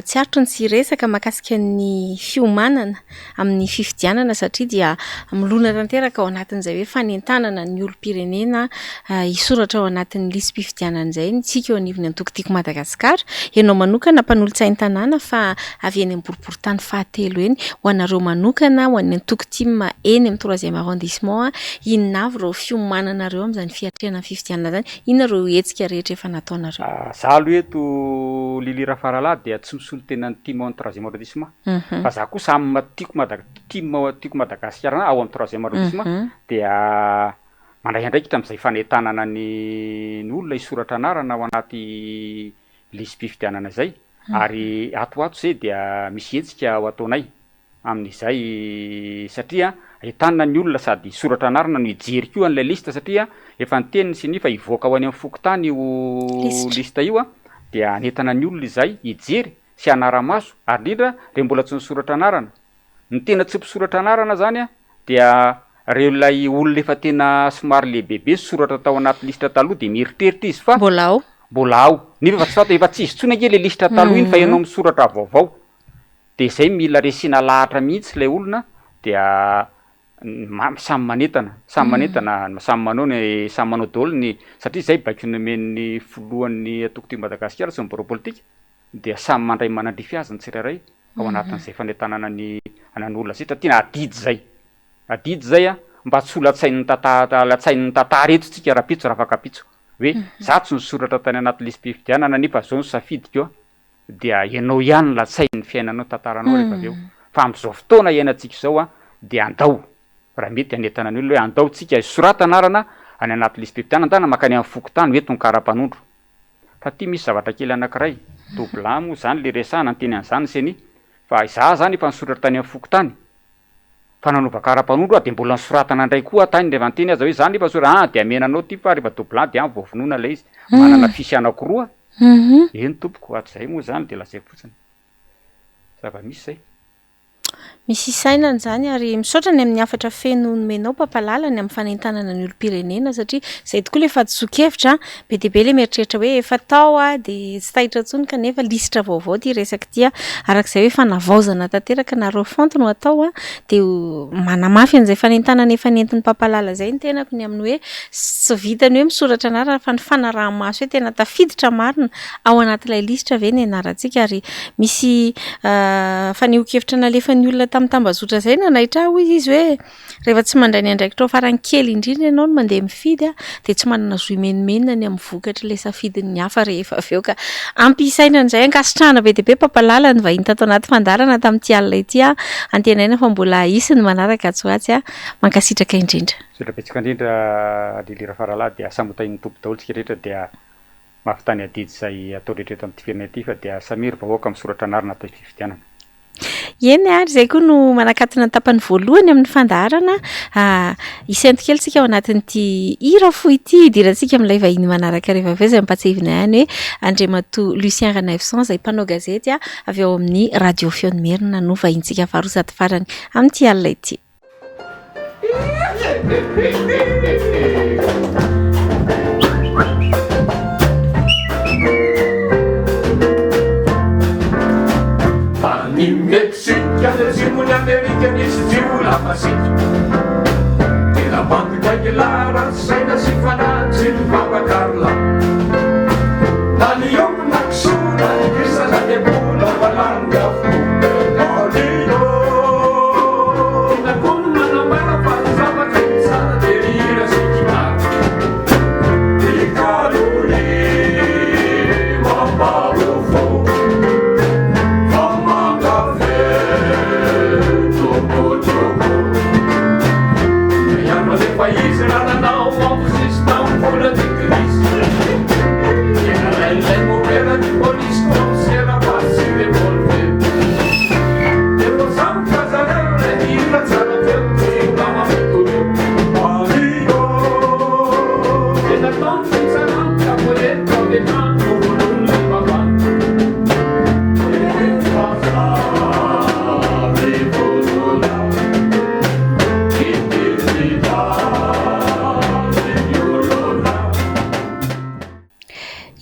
tsy aritro ny tsy hiresaka mahakasika ny fiomanana amin'ny fifidianana satria dia milona tanteraka ao anatin'izay hoe fanentanana ny olom-pirenena hisoratra ao anatin'ny lisi-pifidianana izay ny tsika eo anivon'ny antoko Tiako Madagasikara. Ianao manokana mpanolotsain'ny tanàna fa avy eny amin'ny boriborintany fahatelo eny. Ho anareo manokana, ho an'ny antoko tim eny amin'ny troisième arrondissement, inona avy ireo fiomananareo amin'izany fiatrehana ny fifidianana izany? Inona ireo hetsika rehetra efa nataonareo? Za aloha eto Lily Rafaralahy dia tsy misolo tena ny tim ao amin'ny troisième arrondissement fa za kosa amin'ny maha tiako Mada- tim tiako Madagasikara ao amin'ny troisième arrondissement dia mandray andraikitra amin'izay fanentanana ny ny olona hisoratra anarana ao anaty lisi-pifidianana izay ary ato ho ato izay dia misy hetsika ho ataonay amin'izay satria entanina ny olona sady hisoratra anarana no hijery koa an'ilay liste satria efa niteny ny ceni fa hivoaka ho any amin'ny fokontany io liste io dia hanentana ny olona izay hijery sy hanara-maso ary indrindra ireo mbola tsy nisoratra anarana. Ny tena tsy mpisoratra anarana zany dia reo ilay olona efa tena somary lehibebe nisoratra tao anaty lisitra taloha dia mieritreritra izy fa Mbola ao. mbola ao. Nefa efa tsy fantatra, efa tsy izy intsony ange ilay lisitra taloha iny fa ianao misoratra vaovao. Dia izay mila resena lahatra mihitsy ilay olona dia ma- samy manentana, samy manentana, samy manao ny, samy manao daholo ny, satria izay baiko nomen'ny filohan'ny antoko Tiako Madagasikara sy ny birao politika dia samy mandray manandrify azy ny tsirairay ao anatin'izay fanentanana ny anan'ny olona izay, satria adidy izay, adidy izay an, mba tsy ho latsain'ny tantara, latsain'ny tantara eto tsika rahampitso rafakampitso, hoe za tsy nisoratra tany anaty lisi-pifidianana nefa zao ny safidiko an, dia ianao ihany no latsain'ny fiainanao, tantaranao rehefa avy eo, fa amin'izao fotoana iainantsika izao an, dia andao raha mety hanentana ny olona hoe andao tsika hisorata anarana any anaty lisi-pifidianana, andana mankany amin'ny fokontany ho eto ny kara-panondro. Fa ty misy zavatra kely anakiray, double moa zany le resahana niteny an'izany ny ceni, fa izaho zany efa nisoratra tany amin'ny fokontany, fa nanova kara-panondro aho de mbola nosoratana indray koa aho tany rehefa niteny aza hoe za nefa nisoratra, ah de amena anao ty fa rehefa double de any vao vonoina ilay izy, manana fiche anakiroa aho, eny tompoko, hatrizay moa zany de lazaiko fotsiny, zava-misy zay. Misy isainana izany ary misaotra ny amin'ny hafatra feno nomenao Papalala ny amin'ny fanentanana ny olom-pirenena satria izay tokoa ilay fahadisoan-kevitra, be dia be ilay mieritreritra hoe efa tao aho dia tsy taitra intsony kanefa lisitra vaovao ity resaka ity araka izay hoe fanavaozana tanteraka na refonte no atao dia manamafy an'izay fanentanana efa nentin'i Papalala izay ny tenako ny amin'ny hoe tsy vitan'ny hoe misoratra anarana fa ny fanaraha-maso hoe tena tafiditra marina ao anatin'ilay lisitra ve ny anarantsika ary Misy fanehoan-kevitra nalefan'ny olona tamin'ny tambazotra izay nanaitra ahy hoy izy hoe rehefa tsy mandray ny andraikitrao farany kely indrindra ianao no mandeha mifidy dia tsy manana zo himenomenona ny amin'ny vokatr'ilay safidin'ny hafa rehefa avy eo ka. Ampy hisainana izay. Ankasitrahana be dia be Papalala ny vahiny tato anaty fandaharana tamin'ity alina ity. Antenaina fa mbola hisy ny manaraka atsy ho atsy. Mankasitraka indrindra. Misaotra betsaka indrindra Lily Rafaralahy dia samy ho tahin'ny Tompo daholo tsika rehetra dia. mahavita ny adidy izay atao rehetra eto amin'ity firenena ity fa dia samia ry vahoaka misoratra anarana atao fifidianana. Eny ary, izay koa no manakatona ny tapany voalohany amin'ny fandaharana. Hisento kely isika ao anatin'ity hira fohy ity, hidirantsika amin'ilay vahiny manaraka rehefa avy eo, izay ampahatsiahivina ihany hoe Andriamatoa Lucien Ranaivoson izay mpanao gazety avy ao amin'ny Radio Feon'ny Merina no vahintsika faharoa sady farany amin'ity alina ity. Tany Meksika any atsimon'i Amerika nisy jiolahy masiaka. Tena bandy gaigy lahy ratsy saina sy fanahy tsy mivavaka ry lahy. Na ny omby na kisoa na ny gisa na ny akoho lava lany avokoa.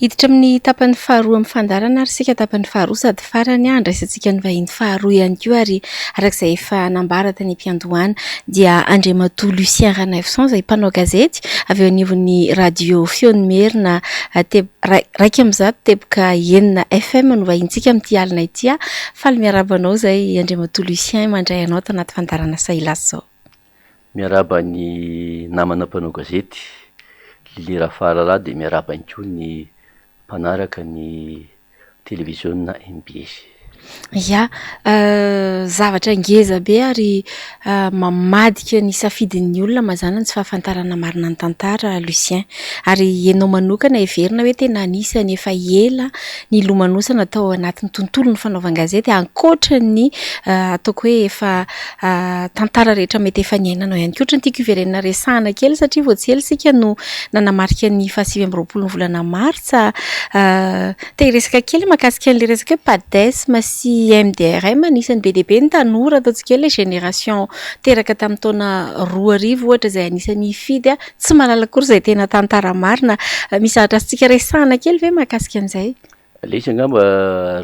Hiditra amin'ny tapany faharoa amin'ny fandaharana ary isika tapany faharoa sady farany handraisantsika ny vahiny faharoa ihany koa ary araka izay efa nambara tany am-piandohana dia Andriamatoa Lucien Ranaivoson izay mpanao gazety avy eo anivon'ny radio Feon'ny Merina 101 teboka enina FM no vahintsika amin'ity alina ity. Faly miarahaba anao izay Andriamatoa Lucien mandray anao ato anaty fandaharana Sahilahy izao. Miarahaba ny namana mpanao gazety, Lily Rafahalala dia miarahaba ihany koa ny mpanaraka ny televiziona mbs. Ya, zavatra ngeza be ary mamadika ny safidin'ny olona mazàna ny tsy fahafantarana marina ny tantara Lucien. Ary ianao manokana heverina hoe tena anisan'ny efa ela nilomanosana tao anatin'ny tontolon'ny fanaovan-gazety ankoatra ny ataoko hoe efa tantara rehetra mety efa niainanao ihany koa. Ohatran'ny tiako hiverenana resahana kely satria vao tsy ela isika no nanamarika ny fahasivy amby roapolo ny volana martsa. Te hiresaka kely mahakasika an'ilay resaka hoe Padesm sy MDRM. Anisan'ny be dia be ny tanora ataontsika hoe ilay génération teraka tamin'ny taona 2000 ohatra izay anisan'ny hifidy tsy mahalala akory izay tena tantara marina. Misy zavatra azontsika resahana kely ve mahakasika an'izay? Ilay izy angamba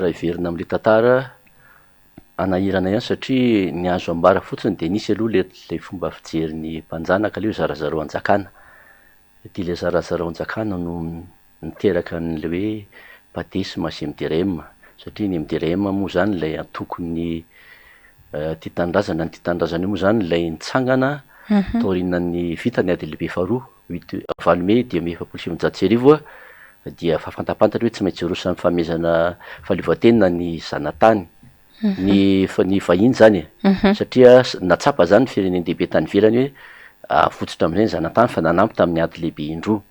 raha hiverina amin'ilay tantara Hanahirana ihany satria ny azo ambara fotsiny dia nisy aloha ilay ilay fomba fijerin'ny mpanjanaka ilay hoe zarazarao anjakana. Dia ilay zarazarao anjakana no niteraka an'ilay hoe Padesm sy MDRM satria ny MDRM moa izany ilay antokon'ny tia tanindrazana, ny tia tanindrazana io moa izany ilay nitsangana taorianan'ny vita ny ady lehibe faharoa, huit valo mey 1945 dia efa fantapantatra hoe tsy maintsy hiroso amin'ny fanomezana fahaleovantena ny zanatany, ny ny vahiny izany e, satria nahatsapa izany ny firenen-dehibe tany ivelany hoe avotsitra amin'izay ny zanatany fa nanampy tamin'ny ady lehibe indroa.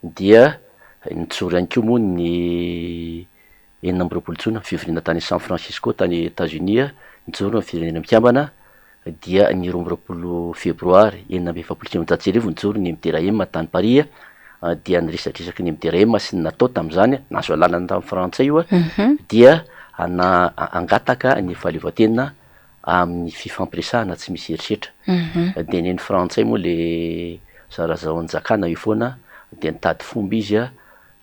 Dia nijoro ihany koa moa ny 26 jona, fivoriana tany San Francisco tany Etazonia, nijoro ny Firenena Mikambana, dia ny 22 febroary 1946 nijoro ny MDRM tany Paris, dia ny resadresaky ny MDRM sy ny natao tamin'izany, nahazo alalana tamin'ny frantsay io, dia na hangataka ny fahaleovantena amin'ny fifampiresahana tsy misy herisetra. Dia ny an'ny frantsay moa le zarazao-njakana io foana, dia nitady fomba izy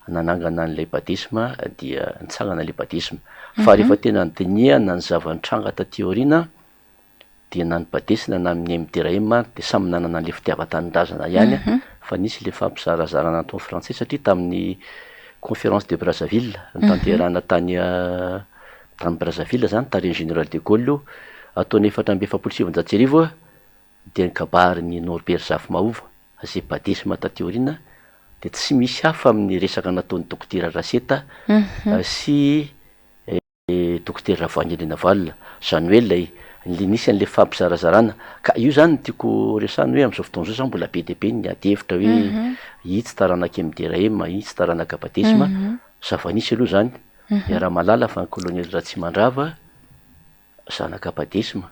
nanangana an'ilay badesma dia nitsangana ilay badesma. Fa rehefa tena nodinihana ny zava-nitranga taty aoriana dia na ny badesina na ny MDRM dia samy nanana an'ilay fitiavan-tanindrazana ihany fa nisy ilay fampizarazarana nataon'ny frantsay satria tamin'ny conférence de Brazzaville notanterahina tany tany Brazzaville izany tarihin'ny général de Gaulle io taona 1944 dia ny kabarin'i Norbert Zafimahova izay badesma taty aoriana dia tsy misy hafa amin'ny resaka nataon'ny Dokotera Raseta sy Dokotera Ravoahangy Andrianavalona, izany hoe ilay nisy an'ilay fampizarazarana. Ka io izany no tiako resahina hoe amin'izao fotoana izao izany mbola be dia be ny ady hevitra hoe. Itsy taranak'i MDRM, itsy taranaka Badesma, zava-nisy aloha izany, iaraha-mahalala fa ny kolonely Ratsimandrava zanaka Badesma,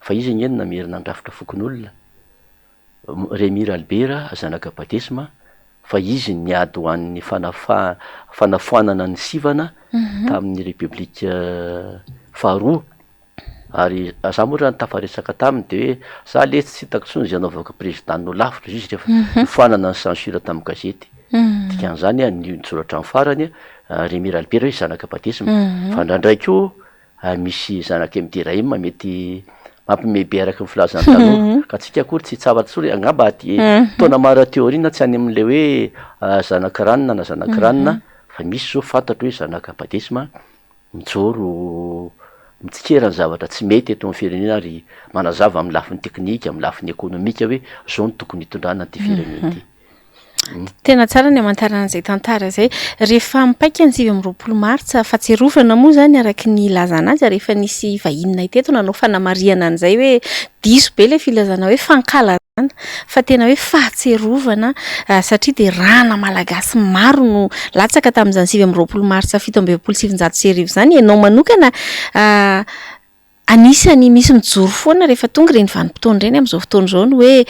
fa izy ange no namerina ny rafitra fokonolona, Rémy Ralibera zanaka Badesma, fa izy niady ho an'ny fanafaha- fanafoanana ny sivana tamin'ny Repoblika faharoa. Ary za moa raha nitafaresaka taminy de hoe za letsy tsy hitako intsony izay anaovako président no lavitra izy rehefa nofoanana ny censure tamin'ny gazety. Dikan'izany an, ny nijoro hatramin'ny farany Rémy Ralibera hoe zanaka batesma. Fa indraindray koa misy zanaka MDRM mety mampiomehy be araka ny filazan'ny tanora. Ka tsika akory tsy hitsara intsony, angamba aty taona maro aty aoriana tsy any amin'ilay hoe zanaka ranona na zanaka ranona fa misy zao fantatro hoe zanaka batesma. Mijoro mitsikera ny zavatra tsy mety eto amin'ny firenena ary manazava amin'ny lafiny teknika, amin'ny lafiny ekonomika hoe izao no tokony hitondrana ity firenena ity. Tena tsara ny hamantarana an'izay tantara izay. Rehefa mipaika ny 29 martsa, fahatsiarovana moa izany araka ny ilazana azy ary efa nisy vahininay teto nanao fanamarihana an'izay hoe diso be ilay filazana hoe fankalazana. fa tena hoe fahatsiarovana satria dia rana malagasy maro no latsaka tamin'izany 29 martsa 1947 izany. Ianao manokana anisany misy mijoro foana rehefa tonga ireny vanim-potoana ireny amin'izao fotoana izao ny hoe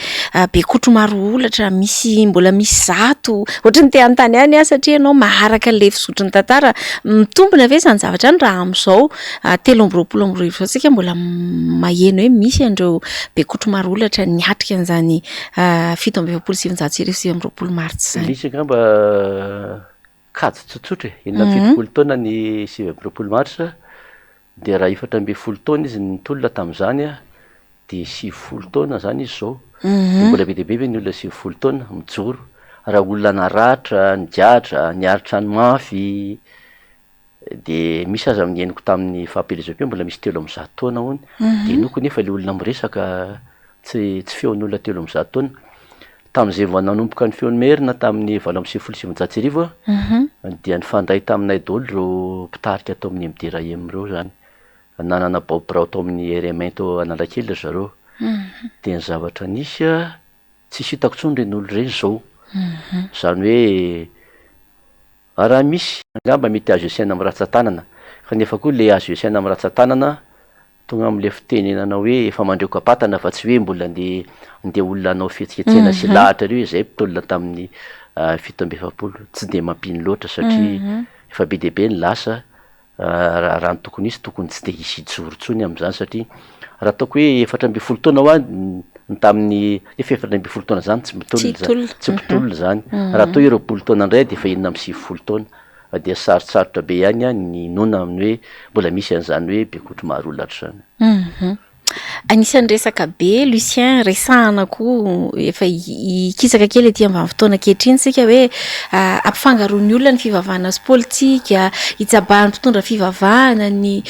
Bekotro Maroholatra misy mbola misy zato, ohatry ny te hanontany ihany aho satria ianao maharaka ilay fizotry ny tantara. Mitombina ve izany zavatra izany raha amin'izao 2023 izao tsika mbola maheno hoe misy an'ireo Bekotro Maroholatra niatrika an'izany 1947 29 martsa izany? Misy angamba kajy tsotsotra e, 76 taona ny 29 marsa, dia raha 14 taona izy nitolona tamin'izany dia 90 taona izany izy izao, dia mbola be dia be ve ny olona 90 taona mijoro, raha olona naratra, nigadra, niaritra ny mafy, De misy aza ny henoko tamin'ny fampielezam-peo mbola misy 103 taona hono, de inoako nefa le olona miresaka tsy tsy feon'olona 103 taona. Tamin'izay vao nanomboka ny feon'ny Merina tamin'ny 1998 aho dia nifandray taminay daholo ireo mpitarika tao amin'ny MDRAM ireo zany. Nanana bao birao tao amin'ny RM tao Analakely ry zareo. De ny zavatra nisy an, tsisy hitako intsony ireny olona ireny izao. Izany hoe Raha misy, angamba mety azo esaina amin'ny ratsan-tanana, kanefa koa le azo esaina amin'ny ratsan-tanana tonga amin'le fitenenana hoe efa mandreoka am-patana fa tsy hoe mbola andeha andeha olona hanao fihetsiketsehana sy lahatra ireo izay mpitolona tamin'ny 47, tsy dia mampino loatra satria efa be dia be ny lasa Raha raha ny tokony hisy tokony tsy de hisy hijoro intsony amin'izany satria raha ataoko hoe 14 taona hoa ny tamin'ny efa 14 taona zany tsy mitolona zany, tsy mpitolona zany, raha atao hoe 20 taona indray de efa 96 taona dia sarotsarotra be ihany an ny inoana amin'ny hoe mbola misy an'izany hoe Bekotro Maharolatra izany. Anisan'ny resaka be Lucien resahana koa efa hikisaka kely aty ambany fotoana ankehitriny isika hoe ampifangaroan'ny olona ny fivavahana sy politika, hitsabahan'ny mpitondra fivavahana ny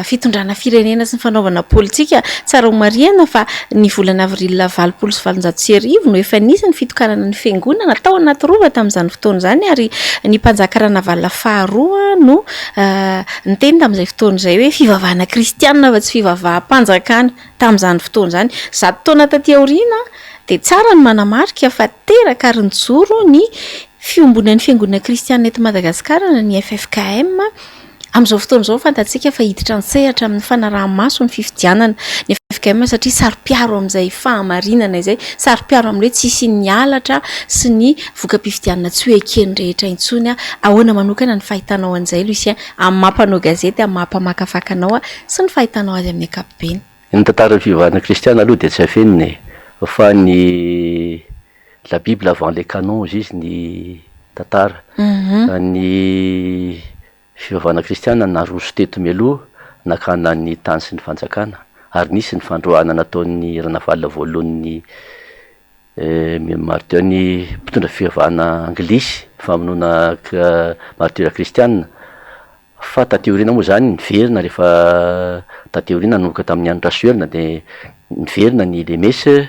fitondrana firenena sy ny fanaovana politika. Tsara ho marihana fa ny volana avril 1880 no efa nisy ny fitokanana ny fiangonana tao anaty rova tamin'izany fotoana izany ary ny mpanjaka Ranavalona faharoa no Niteny tamin'izay fotoana izay hoe fivavahana kristianina fa tsy fivavaham-panjakana tamin'izany fotoana izany. Zato taona taty aoriana dia tsara ny manamarika fa teraka ary nijoro ny Fiombonan'ny Fiangonana Kristianina eto Madagasikara na ny ffkm. Amin'izao fotoana izao fantatsika fa hiditra an-tsehatra amin'ny fanaraha-maso ny fifidianana ny ffkm satria saro-piaro amin'izay fahamarinana izay, saro-piaro amin'ny hoe tsy hisian'ny halatra sy ny voka-pifidianana tsy ho eken'ny rehetra intsony. Ahoana manokana ny fahitanao an'izay Lucien, amin'ny maha mpanao gazety, amin'ny maha mpamakafaka anao sy ny fahitanao azy amin'ny ankapobeny? Ny tantaran'ny fivavahana kristiana aloha dia tsy afenina e! Fa ny la bible avant les canons hozy izy ny tantara. Ny fivavahana kristiana naroso teto mialoha nakana ny tany sy ny fanjakana ary nisy ny fandroahana nataon'ny Ranavalona voalohany ny Martyr ny mpitondra fivavahana anglisy, famonoana martyr kristiana, fa taty aoriana moa zany niverina rehefa taty aoriana nanomboka tamin'ny andro Rasoherina de niverina ny lemesy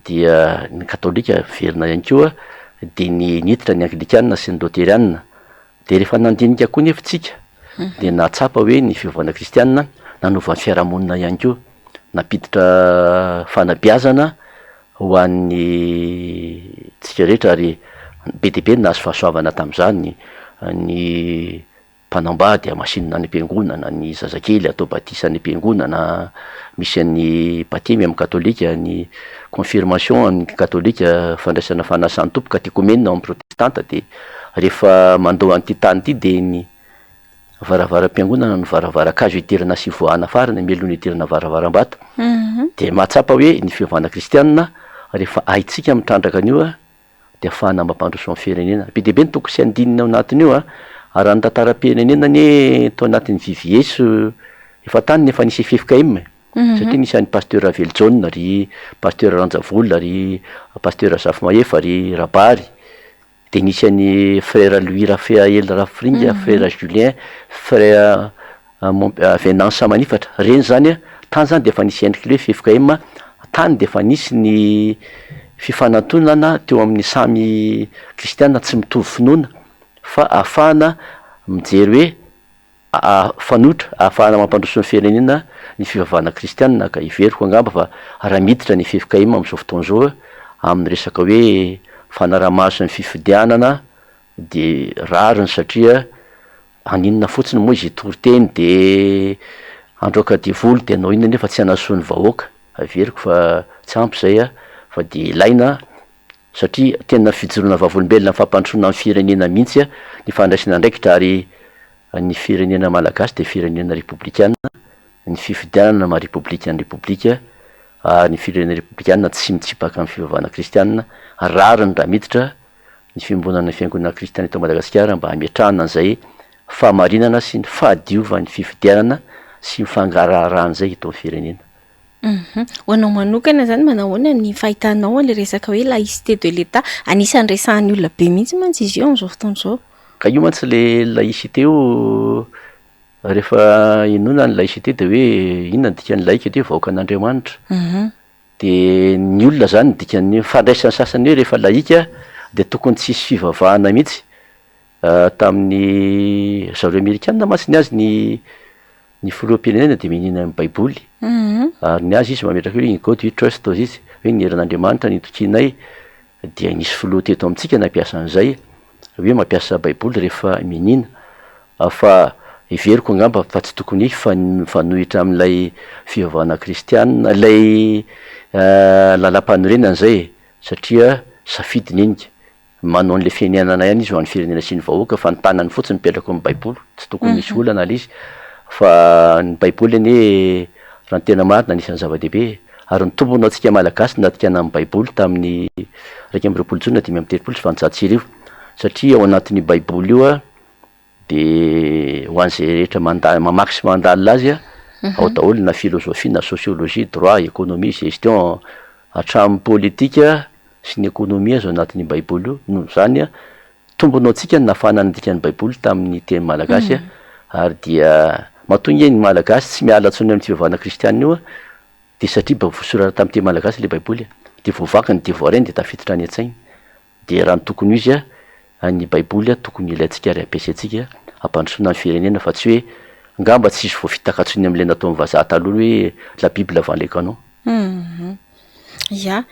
dia ny katolika niverina ihany koa de ny niditra ny anglikana sy ny loteriana, de rehefa nandinika koa nefa tsika de nahatsapa hoe ny fivavahana kristiana nanova ny fiarahamonina ihany koa, nampiditra fanabeazana ho an'ny tsika rehetra ary Be dia be ny nahazo fahasoavana tamin'izany, ny mpanambady hamasinina any am-piangonana, ny zazakely atao batisa any am-piangonana, misy an'ny batemy amin'ny katolika, ny confirmation amin'ny katolika, fandraisana fanasan'ny Tompo, katekomena ao amin'ny protestanta, dia rehefa mandao an'ity tany ity dia ny varavaram-piangonana no varavaran-kazo hidirana sy hivoahana farany mialoha ny hidirana varavaram-bato, dia mahatsapa hoe ny fivavahana kristianina rehefa haintsika mitrandraka an'io dia ahafahana mampandroso ny firenena. Be dia be ny toko sy andininy ao anatin'io an! Ary raha ny tantaram-pirenena anie tao anatin'ny VVS efa tany no efa nisy ffkm e! Satria nisy an'i Pasteur Ravelojaona, ry Pasteur Ranjavola, ry Pasteur Razafimahefa, ry Rabary, dia nisy an'i Frère Louis Raphaël Rafiringa, Frère Julien, Frère Venance Manifatra, reny zany a, tany zany de efa nisy endriky le hoe ffkm, tany de efa nisy ny fifanantonana teo amin'ny samy kristiana tsy mitovy finoana fa ahafahana mijery hoe fanoitra ahafahana mampandroso ny firenena ny fivavahana kristiana ka heveriko angamba fa raha miditra ny ffkm amin'izao fotoana izao amin'ny resaka hoe fanarahamaso ny fifidianana de rariny satria Haninona fotsiny moa izy hitory teny de handroaka devoly de hanao inona nefa tsy hanasoa ny vahoaka? Heveriko fa tsy ampy izay a, fa de ilaina satria tena fijoroana vavolombelona ny fampandrosoana ny firenena mihitsy ny fandraisana andraikitra ary ny firenena malagasy de firenena repoblikana, ny fifidianana maha repoblika ny repoblika ary ny firenena repoblikana tsy mitsipaka ny fivavahana kristianina, rariny raha miditra ny fiombonana ny fiangonana kristiana eto Madagasikara mba hametrahana an'izay fahamarinana sy ny fahadiovan'ny fifidianana sy ny fangaraharahan'izay eto amin'ny firenena. Ho anao manokana izany, manahoana ny fahitanao an'ilay resaka hoe laïcité de l'État? Anisan'ny resahan'ny olona be mihitsy mantsy izy io amin'izao fotoana izao. Ka io mantsy ilay laïcité io, rehefa inoana ny laïcité dia hoe inona ny dikan'ny laïque dia hoe vahoakan'Andriamanitra. De ny olona zany ny dikan'ny fandraisan'ny sasany hoe rehefa laïka de tokony tsy hisy fivavahana mihitsy, tamin'ny zareo amerikana mantsy ny azy ny ny filoham-pirenena de mianiana amin'ny baiboly, ary ny azy izy mametraka hoe in God we trust hozy izy, hoe ny herin'Andriamanitra no itokianay, dia nisy filoha teto amintsika nampiasa an'izay hoe mampiasa baiboly rehefa mianiana fa heveriko angamba fa tsy tokony hifanohitra amin'ilay fivavahana kristiana ilay lalam-panorenana izay e satria safidiny iny ka manao an'ilay fianianana ihany izy ho an'ny firenena sy ny vahoaka fa ny tanany fotsiny mipetraka ao amin'ny baiboly tsy tokony hisy olana ilay izy fa ny baiboly anie raha ny tena marina anisan'ny zava-dehibe e. Ary ny tombony ho antsika Malagasy ny nadikana ny Baiboly tamin'ny 21 jona 1835 satria ao anatin'io Baiboly io dia ho an'izay rehetra manda- mamaky sy mandalina azy ao daholo na philosophie na sociologie, droit, économie, gestion, hatramin'ny politika sy ny économie aza ao anatin'io Baiboly io. Noho izany tombony ho antsika ny nahafahana nandika ny Baiboly tamin'ny teny malagasy ary dia matoa ange ny Malagasy tsy miala intsony amin'ny fivavahana kristianina io Dia satria mba voasoratra tamin'ny teny malagasy ilay baiboly dia voavakiny dia voarainy dia tafiditra any an-tsainy. Dia raha ny tokony ho izy ny baiboly tokony ilaintsika ary ampiasaintsika hampandrosoana ny firenena fa tsy hoe angamba tsy hisy voafitaka intsony amin'ilay nataon'ny vazaha taloha hoe la bible avant le canon. Ya,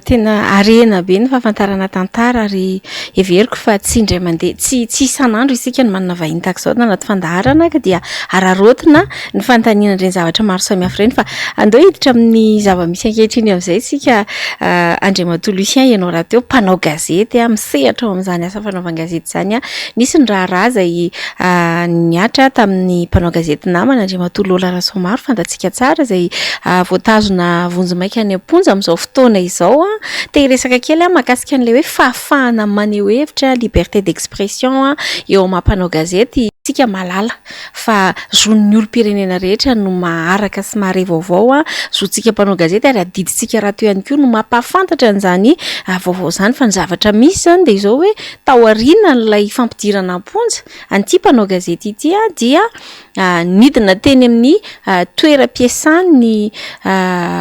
tena harena be ny fahafantarana tantara ary heveriko fa tsy indray mandeha, tsy tsy isan'andro isika no manana vahiny tahaka izao anaty fandaharana ka dia araraotina ny fanontaniana ireny zavatra maro samihafa ireny fa andao hiditra amin'ny zava-misy ankehitriny amin'izay isika Andriamatoa Lucien, ianao rahateo mpanao gazety misehatra ao amin'izany asa fanaovan-gazety izany. Nisy ny raharaha izay nihatra tamin'ny mpanao gazety namana Andriamatoa Lola Rasoamaro, fantatsika tsara, izay voatazona vonjimaika any am-ponja amin'izao fotoana izao. Te hiresaka kely aho mahakasika an'ilay hoe fahafahana maneho hevitra, liberté d'expression, eo amin'ny maha mpanao gazety. Isika mahalala fa zon'ny olom-pirenena rehetra no maharaka sy mahare vaovao, zontsika mpanao gazety ary adidintsika rahateo ihany koa no mampahafantatra an'izany vaovao izany. Fa ny zavatra misy izany dia izao hoe taorianan'ilay fampidirana am-ponja an'ity mpanao gazety ity dia nidina teny amin'ny toeram-piasan'ny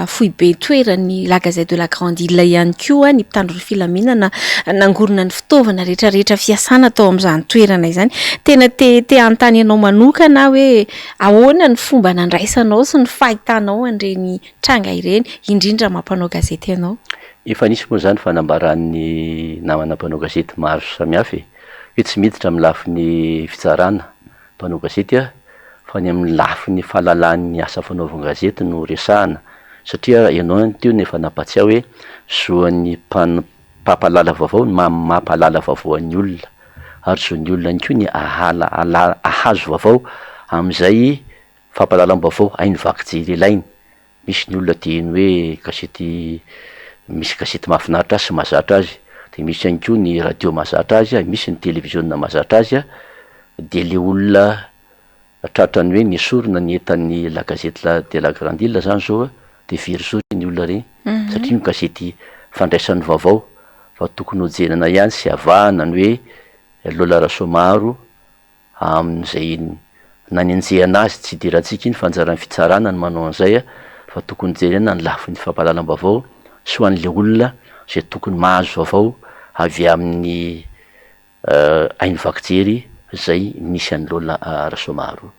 foibe toeran'ny La Gazette de la Grande Ile ihany koa ny mpitandro ny filaminana nangorona ny fitaovana rehetrarehetra fiasana tao amin'izany toerana izany. Tena te te hanontany anao manokana aho hoe ahoana ny fomba nandraisanao sy ny fahitanao an'ireny tranga ireny, indrindra maha mpanao gazety anao? Efa nisy moa izany fanambaran'ny namana mpanao gazety maro samihafa e, hoe tsy miditra amin'ny lafiny fitsarana mpanao gazety aho fa ny amin'ny lafiny fahalalan'ny asa fanaovan-gazety no resahana satria ianao ihany teo no efa nampatsiahy hoe zoan'ny mpampahalala vaovao ny mampahalala vaovao an'ny olona ary zon'ny olona ihany koa ny ahala ahazo vaovao amin'izay fampahalalam-baovao haino vaky jery ilainy. Misy ny olona te hino hoe gazety, misy gazety mahafinaritra azy sy mahazatra azy, de misy ihany koa ny radio mahazatra azy, misy ny televiziona mahazatra azy, de le olona tratran'ny hoe nesorina ny entan'ny la gazette la de la grande ile zany zao de very zo reny olona reny satria io gazety fandraisany vaovao fa tokony hojerena ihany sy avahana ny hoe Lola Rasoamaro amin'izay nanenjehana azy, tsy idirantsika iny fa anjaran'ny fitsarana ny manao an'izay fa tokony jerena ny lafiny fampahalalam-baovao sy ho an'ilay olona izay tokony mahazo vaovao avy amin'ny haino vaky jery izay nisy an'i Lola Rasoamaharo.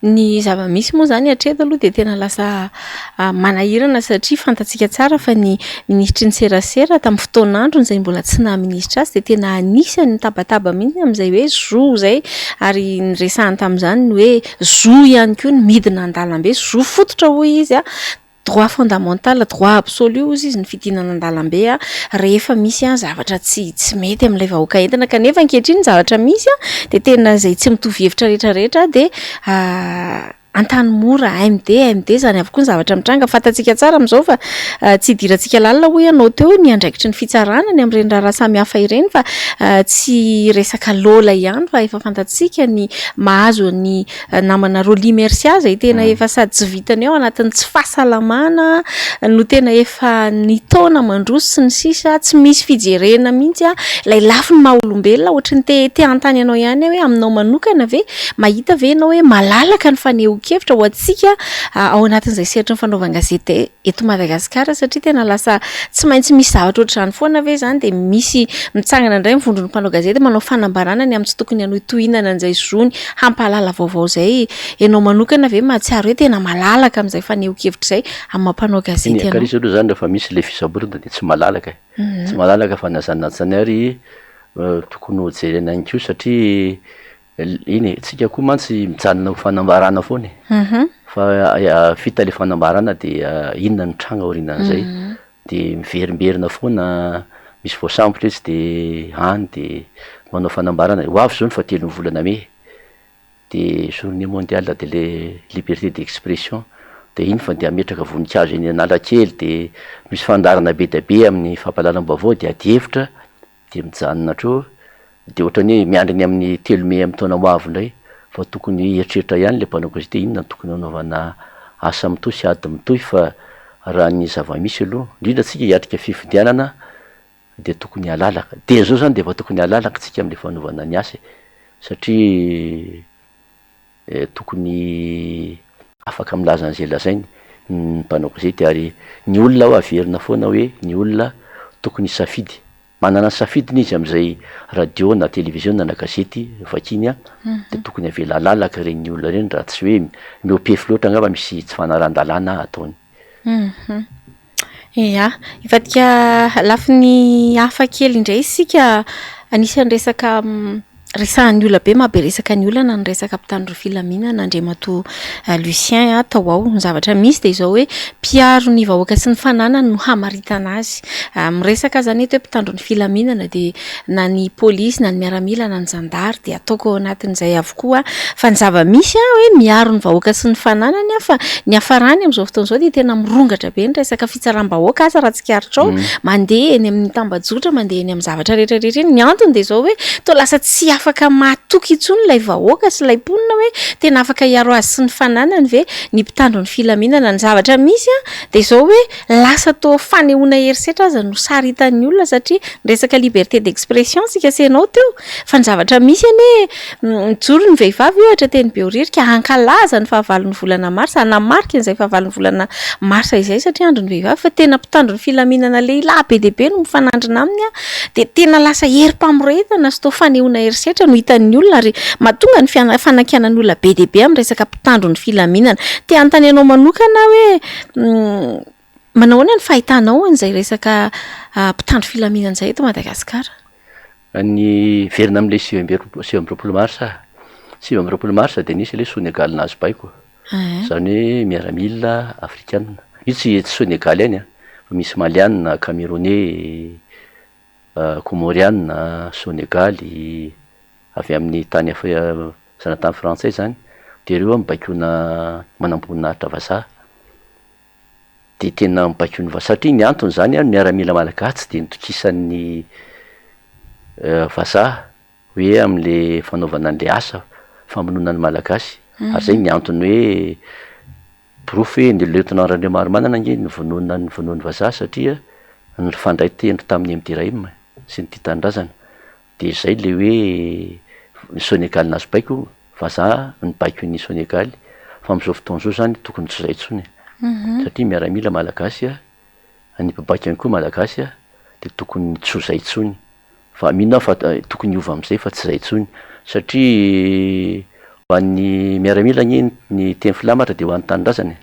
Ny zava-misy moa izany hatreto aloha dia tena lasa manahirana satria fantatsika tsara fa ny minisitry ny serasera tamin'ny fotoan'androny izay mbola tsy naha minisitra azy dia tena anisan'ny nitabataba mihitsy amin'izay hoe zo izay ary niresahany tamin'izany ny hoe zo ihany koa ny midina an-dalambe, zo fototra hoy izy droit fondamental, droit absolu hozy izy ny fidinana an-dalambe rehefa misy zavatra tsy tsy mety amin'ilay vahoaka entina kanefa ankehitriny ny zavatra misy dia tena izay tsy mitovy hevitra rehetra rehetra dia Antanimora, AMD, AMD, izany avokoa ny zavatra mitranga. Fantatsika tsara amin'izao fa tsy idirantsika lalina hoy ianao teo ny andraikitry ny fitsarana ny amin'ireny raharaha samihafa ireny fa tsy resaka Lola ihany fa efa fantatsika ny mahazo an'i namana Rolly Mercia izay tena efa sady tsy vitany ao anatin'ny tsy fahasalamana no tena efa ny taona mandroso sy ny sisa tsy misy fijerena mihitsy ilay lafiny maha olombelona ohatry ny te te hanontany anao ihany aho hoe aminao manokana ve Mahita ve ianao hoe malalaka ny fanehoan-kevitra ho antsika ao anatin'izay sehatry ny fanaovan-gazety eto Madagasikara satria tena lasa tsy maintsy misy zavatra ohatr'izany foana ve izany dia misy mitsangana indray ny vondron'ny mpanao gazety manao fanambarana ny amin'ny tsy tokony hanohitohinana an'izay zony hampahalala vaovao izay. Ianao manokana ve mahatsiaro hoe tena malalaka amin'izay fanehoan-kevitra izay amin'ny maha mpanao gazety anao? Eny, Karisy aloha izany rehefa misy ilay fisamborana dia tsy malalaka e. Tsy malalaka fa na izany na izany ary tokony hojerena ihany koa satria Eny e, tsika koa mantsy mijanona ho fanambarana foana e. Fa vita le fanambarana dia inona no mitranga aorianan'izay? Dia miverimberina foana, misy voasambotra izy dia any dia manao fanambarana. Ho avy izao ny fahatelon'ny volana mey, dia journée mondiale de le liberté d'expression, dia iny fa dia hametraka voninkazo eny Analakely, dia misy fandaharana be dia be amin'ny fampahalalam-baovao dia adihevitra. Dia mijanona hatreo, dia ohatran'ny hoe miandry ny amin'ny telo mey amin'ny taona ho avy indray fa tokony hieritreritra ihany ilay mpanao gazety hoe inona no tokony hanaovana asa mitohy sy ady mitohy fa raha ny zava-misy aloha, indrindra tsika hiatrika fifidianana dia tokony halalaka, dia izao izany dia efa tokony halalaka tsika amin'ilay fanaovana ny asa e, satria tokony afaka milaza an'izay lazainy ny mpanao gazety ary ny olona aho averina foana hoe ny olona tokony hisafidy, manana ny safidiny izy amin'izay radio na televiziona na gazety vakiany an, dia tokony avela halalaka ireny olona ireny raha tsy hoe mihoa-pefy loatra angamba misy tsy fanarahan-dalàna ataony. Ia, hivadika lafiny hafa kely indray isika, anisan'ny resaka resahan'ny olona be, maha be resaka ny olana ny resaka mpitandro filaminana Andriamatoa Lucien tao ao. Ny zavatra misy dia izao hoe mpiaro ny vahoaka sy ny fananany no hamaritana azy. Miresaka aza anie eto hoe mpitandro ny filaminana dia na ny polisy na ny miaramila na ny zandary dia ataoko ao anatin'izay avokoa fa ny zava-misy hoe miaro ny vahoaka sy ny fananany fa ny hafarany amin'izao fotoana izao dia tena mirongatra be ny resaka fitsaram-bahoaka asa raha tsikaritrao mandeha eny amin'ny tambajotra mandeha eny amin'ny zavatra rehetra rehetra eny ny antony dia izao hoe toa lasa tsy afaka matoky intsony ilay vahoaka sy ilay mponina hoe tena afaka hiaro azy sy ny fananany ve ny mpitandro ny filaminana ny zavatra misy dia izao hoe Lasa toa fanehoana herisetra aza no sary hitan'ny olona satria niresaka liberté d'expression tsika sy ianao teo fa ny zavatra misy anie mijoro ny vehivavy ohatra teny Behoririka hankalaza ny fahavalon'ny volana marsa hanamarika an'izay fahavalon'ny volana marsa izay satria andron'ny vehivavy fa tena mpitandro ny filaminana lehilahy be dia be no mifanandrina aminy dia tena lasa herim-pamoretana sy toa fanehoana herisetra no hitan'ny olona ary mahatonga ny fanakianan'ny olona be dia be amin'ny resaka mpitandro ny filaminana. Te hanontany anao manokana aho hoe. Manao ahoana ny fahitanao an'izay resaka mpitandro filaminana izay eto Madagasikara? Ny hiverina amin'ilay 29 marsa, 29 marsa dia nisy ilay Sonegaly nahazo baiko, izany hoe miaramila afrikana. Io tsy tsy Sonegaly ihany an, fa misy Maliana, Camerounais, Comoriana, Sonegaly, avy amin'ny tany zanatany frantsay izany, dia ireo mibaikoana manamboninahitra vazaha. Dia tena mibaiko ny vazaha, satria ny antony izany an, ny miaramila malagasy tsy dia nitokisan'ny vazaha hoe amin'le fanaovana an'le asa famonoana ny malagasy, ary zay ny antony hoe porofo hoe ny lieutenant Randriamaromanana ange novonoina novonoin'ny vazaha satria nifandray tendro tamin'ny MDRAM sy ny Tia Tanindrazana. Dia izay ilay hoe ny Senegaly nahazo baiko, vazaha nibaiko ny Senegaly, fa amin'izao fotoana izao izany tokony tsy izay intsony e, satria miaramila malagasy, ny mpibaiko ihany koa malagasy, dia tokony tsy ho izay intsony, fa mino aho fa tokony hiova amin'izay fa tsy izay intsony, satria ho an'ny miaramila anie ny teny filamatra dia ho an'ny tanindrazana e,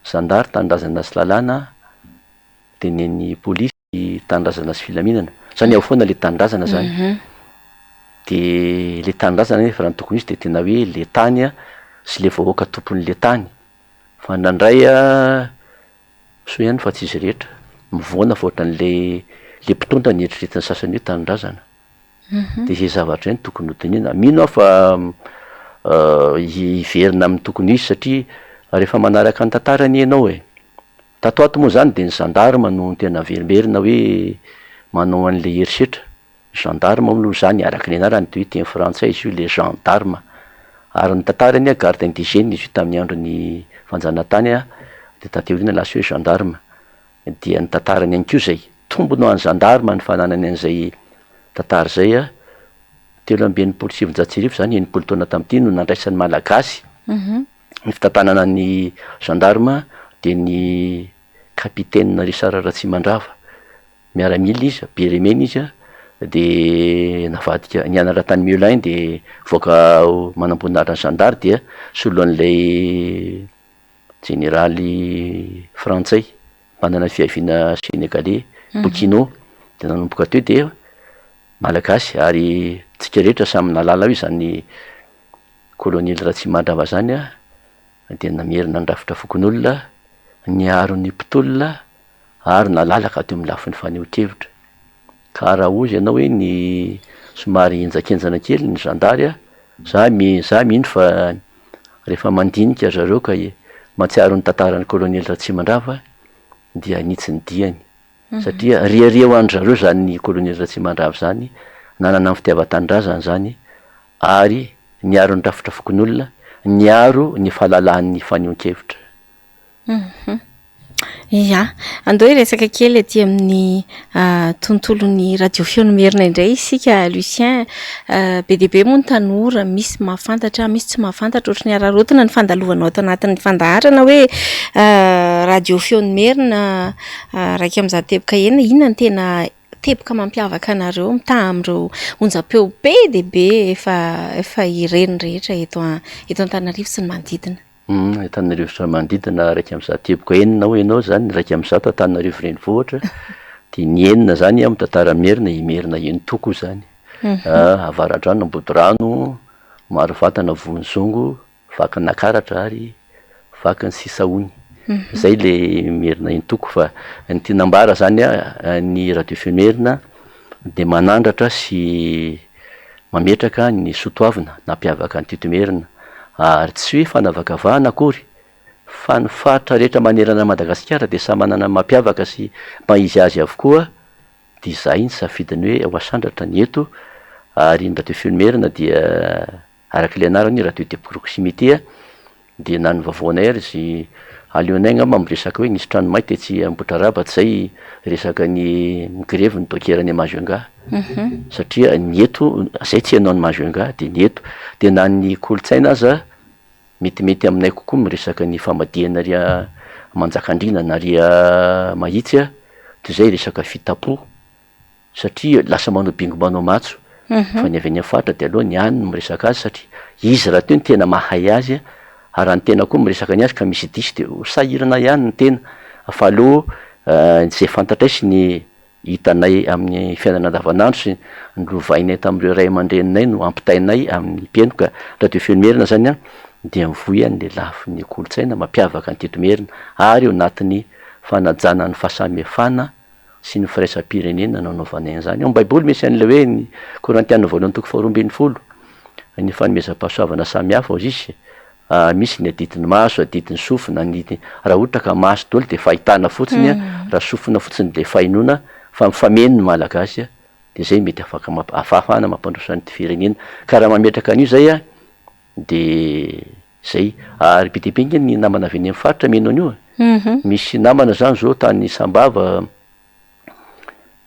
zandary tanindrazana sy lalàna, dia ny an'ny polisy. Tanindrazana sy filaminana. Zany ao foana le tanindrazana zany. De le tanindrazana nefa raha ny tokony ho izy de tena hoe le tany a sy le vahoaka tompon'le tany. Fa indraindray a, soa ihany fa tsy izy rehetra, mivoana fa ohatran'le le mpitondra ny eritreretin'ny sasany hoe tanindrazana. De zay zavatra zay no tokony hodinihina. Mino aho fa hiverina amin'ny tokony ho izy satria rehefa manaraka ny tantara anie ianao e, Tato ato moa izany dia ny gendarme no tena averimberina hoe manao an'ilay herisetra, gendarme moa izany araka ny anarany dia hoe teny frantsay izy io le gendarme, ary ny tantara anie garde indigène izy io tamin'ny andron'ny fanjanahantany dia taty aoriana lasa hoe gendarme, dia ny tantarany ihany koa izay, tombony ho an'ny gendarme ny fananany an'izay tantara izay, 1963 izany, 60 taona tamin'ity no nandraisan'ny malagasy. Ny fitantanana ny gendarme dia ny capitaine Richard Ratsimandrava, miaramila izy, Beremena izy dia navadika, nianatra tany Melun dia nivoaka ho manamboninahitra ny zandary dia solon'ilay jeneraly frantsay manana fiaviana senegalais, Bokino, dia nanomboka teo dia malagasy ary tsika rehetra samy nahalala hoe izany Kolonely Ratsimandrava izany dia namerina ny rafitra fokonolona, niaro ny mpitolona ary nalalaka teo amin'ny lafiny fanehoan-kevitra. Ka raha hozy ianao hoe ny somary henjakenjana kely ny zandary, za mi- za mino fa rehefa mandinika zareo ka mahatsiaro ny tantaran'ny kolonely Ratsimandrava dia hanitsy ny diany. Satria riaria ho an-dry zareo izany kolonely Ratsimandrava izany, nanana ny fitiavan-tanindrazana izany ary niaro ny rafitra fokonolona, niaro ny fahalalahan'ny fanehoan-kevitra. Ia. Andao hiresaka kely aty amin'ny tontolon'ny radio feo nomerina indray isika Lucien. Be dia be moa ny tanora, misy mahafantatra, misy tsy mahafantatra. Ohatran'ny araraotina ny fandalovanao ato anatin'ny fandaharana hoe radio feo nomerina. 101 teboka enina, inona no tena teboka mampiavaka anareo mitaha amin'ireo onjam-peo be dia be efa efa ireny rehetra eto eto Antananarivo sy ny manodidina? Antananarivo sy ny manodidina, 101 teboka enina hoy ianao izany, 101 Antananarivo renivohitra, dia ny enina izany amin'ny tantara merina, Imerina Enitoko izany, Avaradrano, Ambodirano, Marovatana, Vonizongo, Vakinankaratra ary vaky ny sisa ony. Zay le merina entoko fa ny tiana ambara zany a, ny radio feo merina dia manandratra sy mametraka ny soatoavina nampiavaka ny teto Imerina ary tsy hoe fanavakavahana akory fa ny faritra rehetra manerana an'i Madagasikara dia samy manana ny mampiavaka sy maha izy azy avokoa dia izahay nisafidy ny hoe ho asandratra ny eto ary ny radio feo merina dia Araka ilay anarany radio de proximité dia na ny vaovaonay ary izy aleonay angamba miresaka hoe nisy trano may tetsy Ambohitrarahaba tsy zay resaka ny migrevy ny docker any Majunga satria ny eto zay tsy hainao any Majunga dia ny eto dia na ny kolontsaina aza metimety aminay kokoa miresaka ny famadihana ary Manjakandriana na ary Mahitsy toy izay resaka fitapo satria lasa manao bingo manao matso fa ny avy any amin'ny faritra dia aleo ny any no miresaka azy satria izy rahateo no tena mahay azy ary raha ny tena koa miresaka ny azy ka misy diso dia ho sahirana ihany ny tena. Fa aleo izay fantatray sy ny hitanay amin'ny fiainana andavanandro sy ny lovainay tamin'ireo ray aman-dreninay no ampitainay amin'ny mpihaino ka Radio Feo Merina zany an dia mivoy an'le lafiny kolontsaina mampiavaka ny teto Merina ary eo anatin'ny fanajana ny fahasamihafana sy ny firaisam-pirenena no anaovanay an'izany. Ao amin'ny baiboly misy an'ilay hoe ny Korintiana voalohany toko faharoa ambinifolo ny fanomezam-pahasoavana samihafa hozy izy Misy ny adidin'ny maso, adidin'ny sofina, ny raha ohatra ka maso daholo dia fahitana fotsiny, raha sofina fotsiny dia fahenoana, fa mifameno ny Malagasy dia zay mety afaka mamp- ahafahana mampandroso an'ity firenena, ka raha mametraka an'io zay an de zay, ary be dia be nge ny namana avy any amin'ny faritra mino an'io e, misy namana zany zao tany Sambava,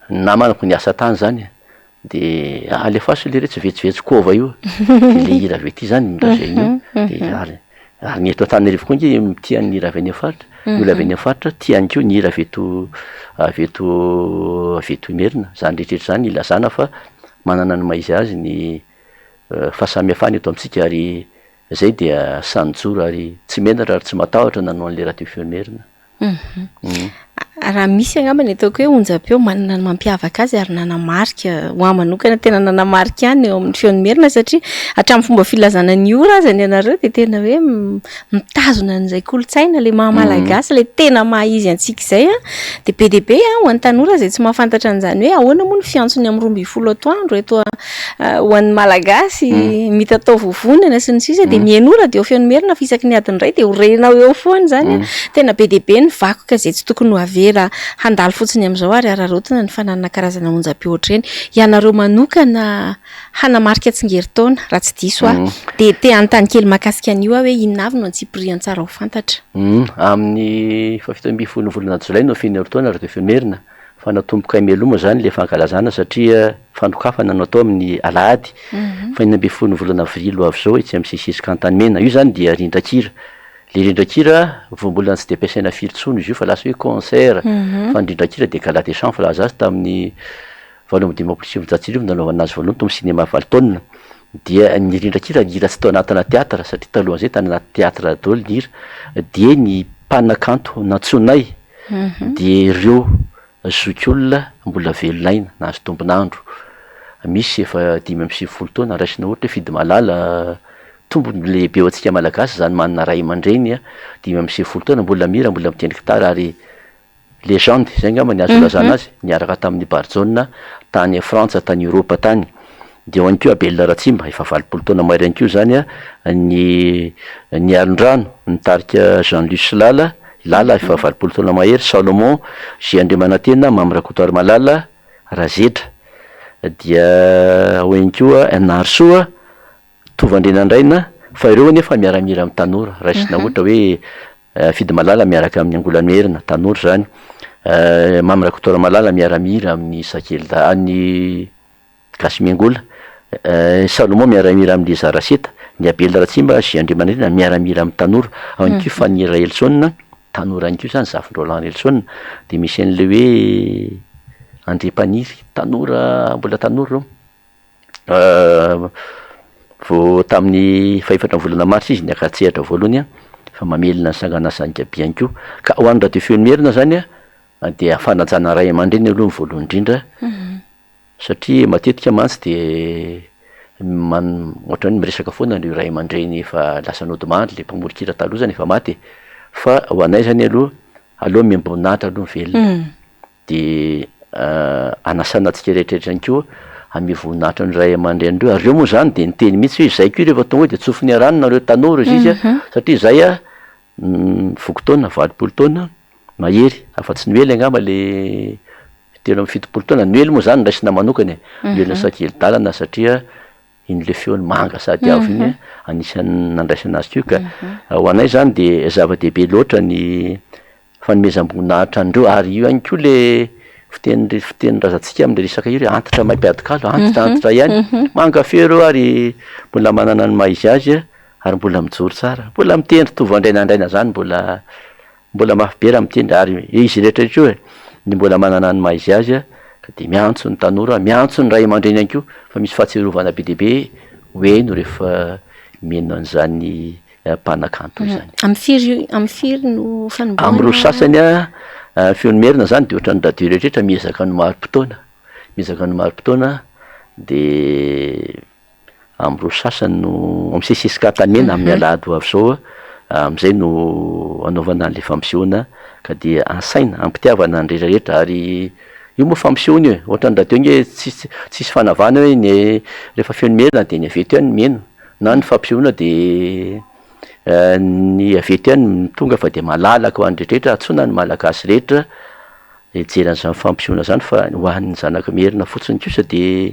Ny namanako niasa tany zany de alefaso leretsy vetsovetso kôva io de le hira avy aty zany no lazainy eo de ary ary ny eto Antananarivo koa ange tia ny hira avy any am-faritra, ny olona avy any am-faritra tia ihany koa ny hira avy eto avy eto avy eto Imerina, zany rehetra rehetra zany ilazana fa manana ny maha izy azy ny fahasamihafana eto amintsika ary zay dia sahy nijoro ary tsy menatra ary tsy matahotra nanao an'le radio feo Merina. Raha misy angamba ny ataoko hoe onjam-peo manana ny mampiavaka azy ary nanamarika, ho ahy manokana tena nanamarika ahy ny eo amin'ny feon'ny Merina satria hatramin'ny fomba filazana ny ora aza ny anareo dia tena hoe mitazona an'izay kolontsaina ilay maha malagasy, ilay tena maha izy antsika izay an. Dia be dia be an, ho an'ny tanora izay tsy mahafantatra an'izany hoe ahoana moa ny fiantsony amin'ny 12 atoandro eto ho an'ny Malagasy mitatao vovonana sy ny sisa dia mihainoa radio feo ny Merina fa isaky ny adiny iray dia ho renao eo foana izany an. Tena be dia be ny vakoka izay tsy tokony ho avela handalo fotsiny amin'izao ary araraotina ny fananana karazana onjam-peo ohatr'ireny. Ianareo manokana hanamarika tsingerin-taona raha tsy diso aho dia te hanontany kely mahakasika an'io aho hoe inona avy no antsipiriany tsara ho fantatra. Amin'ny fahafito ambin'ny folon'ny volana jolay no feno herintaona radio feo Merina. Fa natombokay mialoha moa izany ilay fankalazana satria fanokafana no atao amin'ny alahady faha 16 ny volana avrily ho avy izao etsy amin'ny CCSK Antanimena. Io izany dia rindran-kira. Ilay rindran-kira voambolana tsy dia ampiasaina firy intsony izy io fa lasa hoe concert. Fa ny rindran-kira dia gala des chants filaza azy tamin'ny 1958 nanaovana azy voalohany tao amin'ny cinéma Valton. Dia ny rindran-kira ny hira tsy tao anatina théâtre satria talohan'izay tany anaty théâtre daholo ny hira. Dia ny mpanakanto nantsoinay dia ireo zokiolona mbola velon'aina nahazo tombon'andro, misy efa 95 taona, raisina ohatra hoe Fidimalala, tombony lehibe ho antsika Malagasy izany manana ray aman-dreny 95 taona mbola mihira, mbola mitendry gitara ary legende, izay angamba ny azo ilazana azy, niaraka tamin'i Barijaona tany Frantsa, tany Eoropa tany. Dia ao ihany koa Abel Ratsimba, efa 80 taona mahery ihany koa izany ny ny Alondrano, nitarika Jean Luce Lala, Lala efa 80 taona mahery, Salomon, G Andriamanantena, Mamy Rakotoarimalala, Razedra. Dia ao ihany koa Naharisoa, Tovo Andrianandraina, fa ireo anefa miara-mihira amin'ny tanora, raisina ohatra hoe Fidimalala miaraka amin'ny Angolanoherina, tanora izany, Mamy Rakotoarimalala miara-mihira amin'ny Sakelda, an'ny. Gasy Miangola, Salomon miara-mihira amin'i Liza Raseta, ny Abel Ratsimba sy Andriamanirina miara-mihira amin'ny tanora, ao ihany koa Fanny Raelison, tanora ihany koa izany, zafin-dRoland Raelison, dia misy an'ilay hoe André Mpaniry, tanora mbola tanora ireo, vao tamin'ny fahefatra ny volana marsa izy niaka-tsehatra voalohany fa mamelona ny sangan'asan'i Gaby ihany koa, ka ho an'ny Radio Feon'ny Merina izany dia fanajana ray aman-dreny aloha ny voalohany indrindra. Satria matetika mantsy dia man- ohatran'ny hoe miresaka foana ireo ray aman-dreny efa lasa nodimandry, le mpamoron-kira taloha zany efa maty e, fa ho anay zany aloha, aleo omem-boninahitra aloha ny velona, de anasana antsika rehetrarehetra ihany koa hanome voninahitra an'ireo ray aman-dreny ireo, ary ireo moa zany de niteny mihitsy hoe izay koa rehefa tonga eo de tsofiny rano nareo tanora hozy izy a, satria izay a voky taona, 80 taona mahery, afa-tsy noely angamba le 73 taona, noely moa zany raisina manokana e, noely ny sakeli-dalana satria iny le feony manga sady avo iny anisan'ny nandraisana azy koa ka ho anay zany de zava-dehibe loatra ny fanomezam-boninahitra an'ireo ary io ihany koa le fiteny fitenin-drazantsika am'le resaka io hoe antitra mahay mpiady kalo, antitra antitra ihany, manga feo ireo ary mbola manana ny maha izy azy ary mbola mijoro tsara, mbola mitendry tovo andrainandraina zany mbola mbola mafy be raha mitendry ary izy rehetra rehetra io e, ny mbola manana ny maha izy azy a, ka de miantso ny tanora, miantso ny ray aman-dreny ihany koa fa misy fahatsiarovana be dia be ho heno rehefa mihaino an'izany. mpanakanto izany. Amin'ny firy amin'ny firy no fanombohana? Amin'ireo sasany a, Feon'ny Merina izany dia ohatran'ny radio rehetrarehetra miezaka ny marim-potoana, miezaka ny marim-potoana dia amin'ireo sasany no amin'ny CCSK Antanimena amin'ny alahady ho avy izao amin'izay no hanaovana an'ilay fampisehoana ka dia asaina am-pitiavana ny rehetra rehetra ary io moa fampisehoana io e, ohatran'ny radio ange tsisy tsisy fanavahana hoe ny rehefa Feon'ny Merina dia ny avy eto ihany no miheno na ny fampisehoana dia ny avy eto ihany no tonga fa dia malalaka ho an'ny rehetra rehetra, antsoina ny Malagasy rehetra hijery an'izany fampisehoana izany fa ho an'ny zanak'i Merina fotsiny kosa dia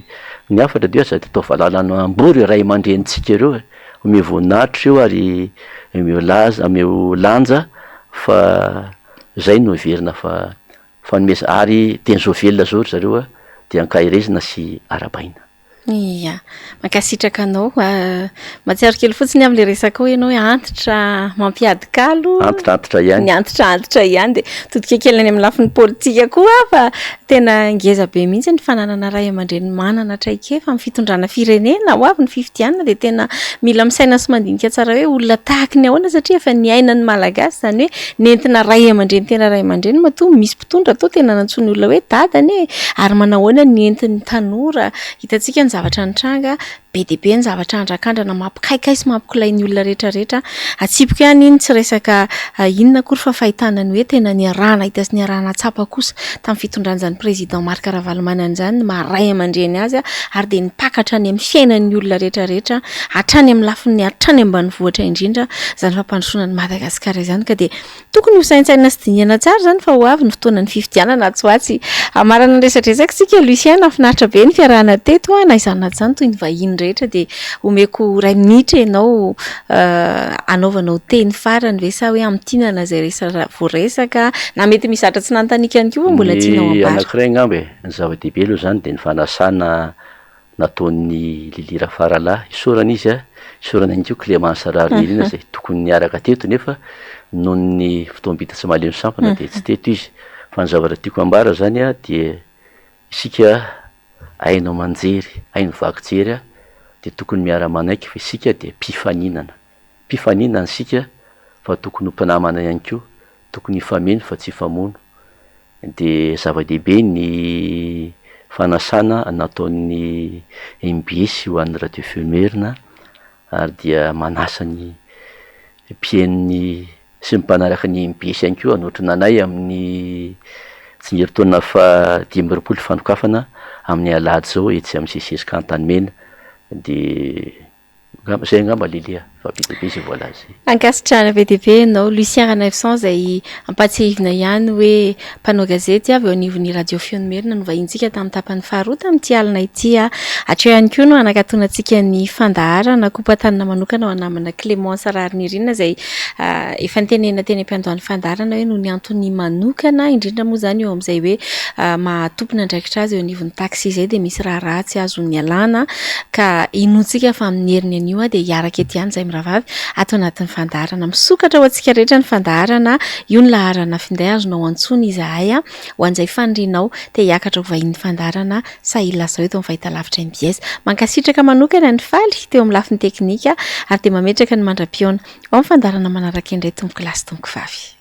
ny hafatra dia hoe aza atao valalan'amboa ireo ray aman-drenintsika ireo e, omeo voninahitra ireo ary omeo laza, omeo lanja fa izay no heverina fa fanomezana ary teny zo velona zao ry zareo a dia ankaherezina sy arabaina. Ia, mankasitraka anao. Mahatsiaro kely fotsiny aho amin'ilay resakao ianao hoe antitra mampiady kalo. Antitra antitra ihany. Ny antitra antitra ihany dia todika kely any amin'ny lafiny politika koa aho fa tena ngeza be mihitsy ny fananana ray aman-dreny manana traikefa amin'ny fitondrana firenena. Ho avy ny fifidianana dia tena mila misaina sy mandinika tsara hoe olona tahaky ny ahoana satria efa niainan'ny Malagasy izany hoe nentina ray aman-dreny tena ray aman-dreny matoa misy mpitondra toa tena nantsoin'ny olona hoe dada anie e! Ary manahoana ny entin'ny tanora? Hitantsika ny zavatra nitranga, be dia be ny zavatra andrakandrana mampikaikay sy mampikolay ny olona rehetra rehetra. Atsipiko ihany iny, tsy resaka inona akory fa fahitana ny hoe tena niaraha-nahita sy niaraha-nahatsapa kosa tamin'ny fitondran'izany président Marc Ravalomanana izany ny maha ray aman-dreny azy ary dia nipaka hatrany amin'ny fiainan'ny olona rehetra rehetra, hatrany amin'ny lafiny hatrany ambanivohitra indrindra izany fampandrosoana an'i Madagasikara izany ka dia Tokony ho saintsainina sy dinihana tsara izany fa ho avy ny fotoanan'ny fifidianana atsy ho atsy. Hamarana ny resadresaka isika Lucien, nahafinaritra be ny fiarahana teto a, na izany na tsy izany toy ny vahiny rehetra dia omeko iray minitra ianao hanaovanao teny farany ve sa hoe hamintinana izay resaka voaresaka na mety misy zavatra tsy nanontaniako ihany koa mbola tianao Ny ambara. anankiray angamba e, ny zava-dehibe aloha izany dia ny fanasana nataon'i Lily Rafaralahy, isaorana izy a, isaorana ihany koa Clémence Raharinirina izay tokony niaraka teto nefa noho ny fotoam-bita tsy mahaleo ny sampana dia tsy teto izy, fa ny zavatra tiako ambara zany a dia isika haino aman-jery, haino vaky jery a, dia tokony miara-manaiky fa isika dia mpifaninana, mpifaninana isika fa tokony ho mpinamana ihany koa, tokony hifameno fa tsy hifamono, Dia zava-dehibe ny fanasana nataon'ny mbs ho an'ny Radio Feo Merina ary dia manasa ny mpihaino sy ny mpanaraka ny mbs ihany koa hanotrona anay amin'ny tsingerin-taona faha 25 fanokafana amin'ny alahady izao etsy amin'ny CCSK Antanimena. Dia Angamba zay angamba Lily a, fa be dia be izay voalaza izay. Ankasitrahana be dia be ianao Lucien Ranaivoson izay ampahatsiahivina ihany hoe mpanao gazety avy eo anivon'ny Radio Feon'ny Merina no vahinintsika tamin'ny tapany faharoa tamin'ity alina ity. Hatreo ihany koa no hanakatonantsika ny fandaharana kopa-tanana manokana ho an'ny namana Clémence Raharinirina izay efa nitenenina teny am-piandohan'ny fandaharana hoe noho ny antony manokana indrindra moa izany eo amin'izay hoe maha tompon'andraikitra azy eo anivon'ny taxi izay dia misy raharaha tsy azony ialana Ka inoantsika fa amin'ny heriny anio dia hiaraka eto ihany izahay mirahavavy ato anatin'ny fandaharana. Misokatra ho antsika rehetra ny fandaharana, io ny laharana finday azonao antsoina izahay ho an'izay fanirianao te hiakatra ho vahinin'ny fandaharana Sahil Lazao eto amin'ny fahitalavitra mbs. Mankasitraka manokana ny Faly teo amin'ny lafiny teknika ary dia mametraka ny mandra-pihaona ho amin'ny fandaharana manaraka indray tompoko lahy sy tompoko vavy.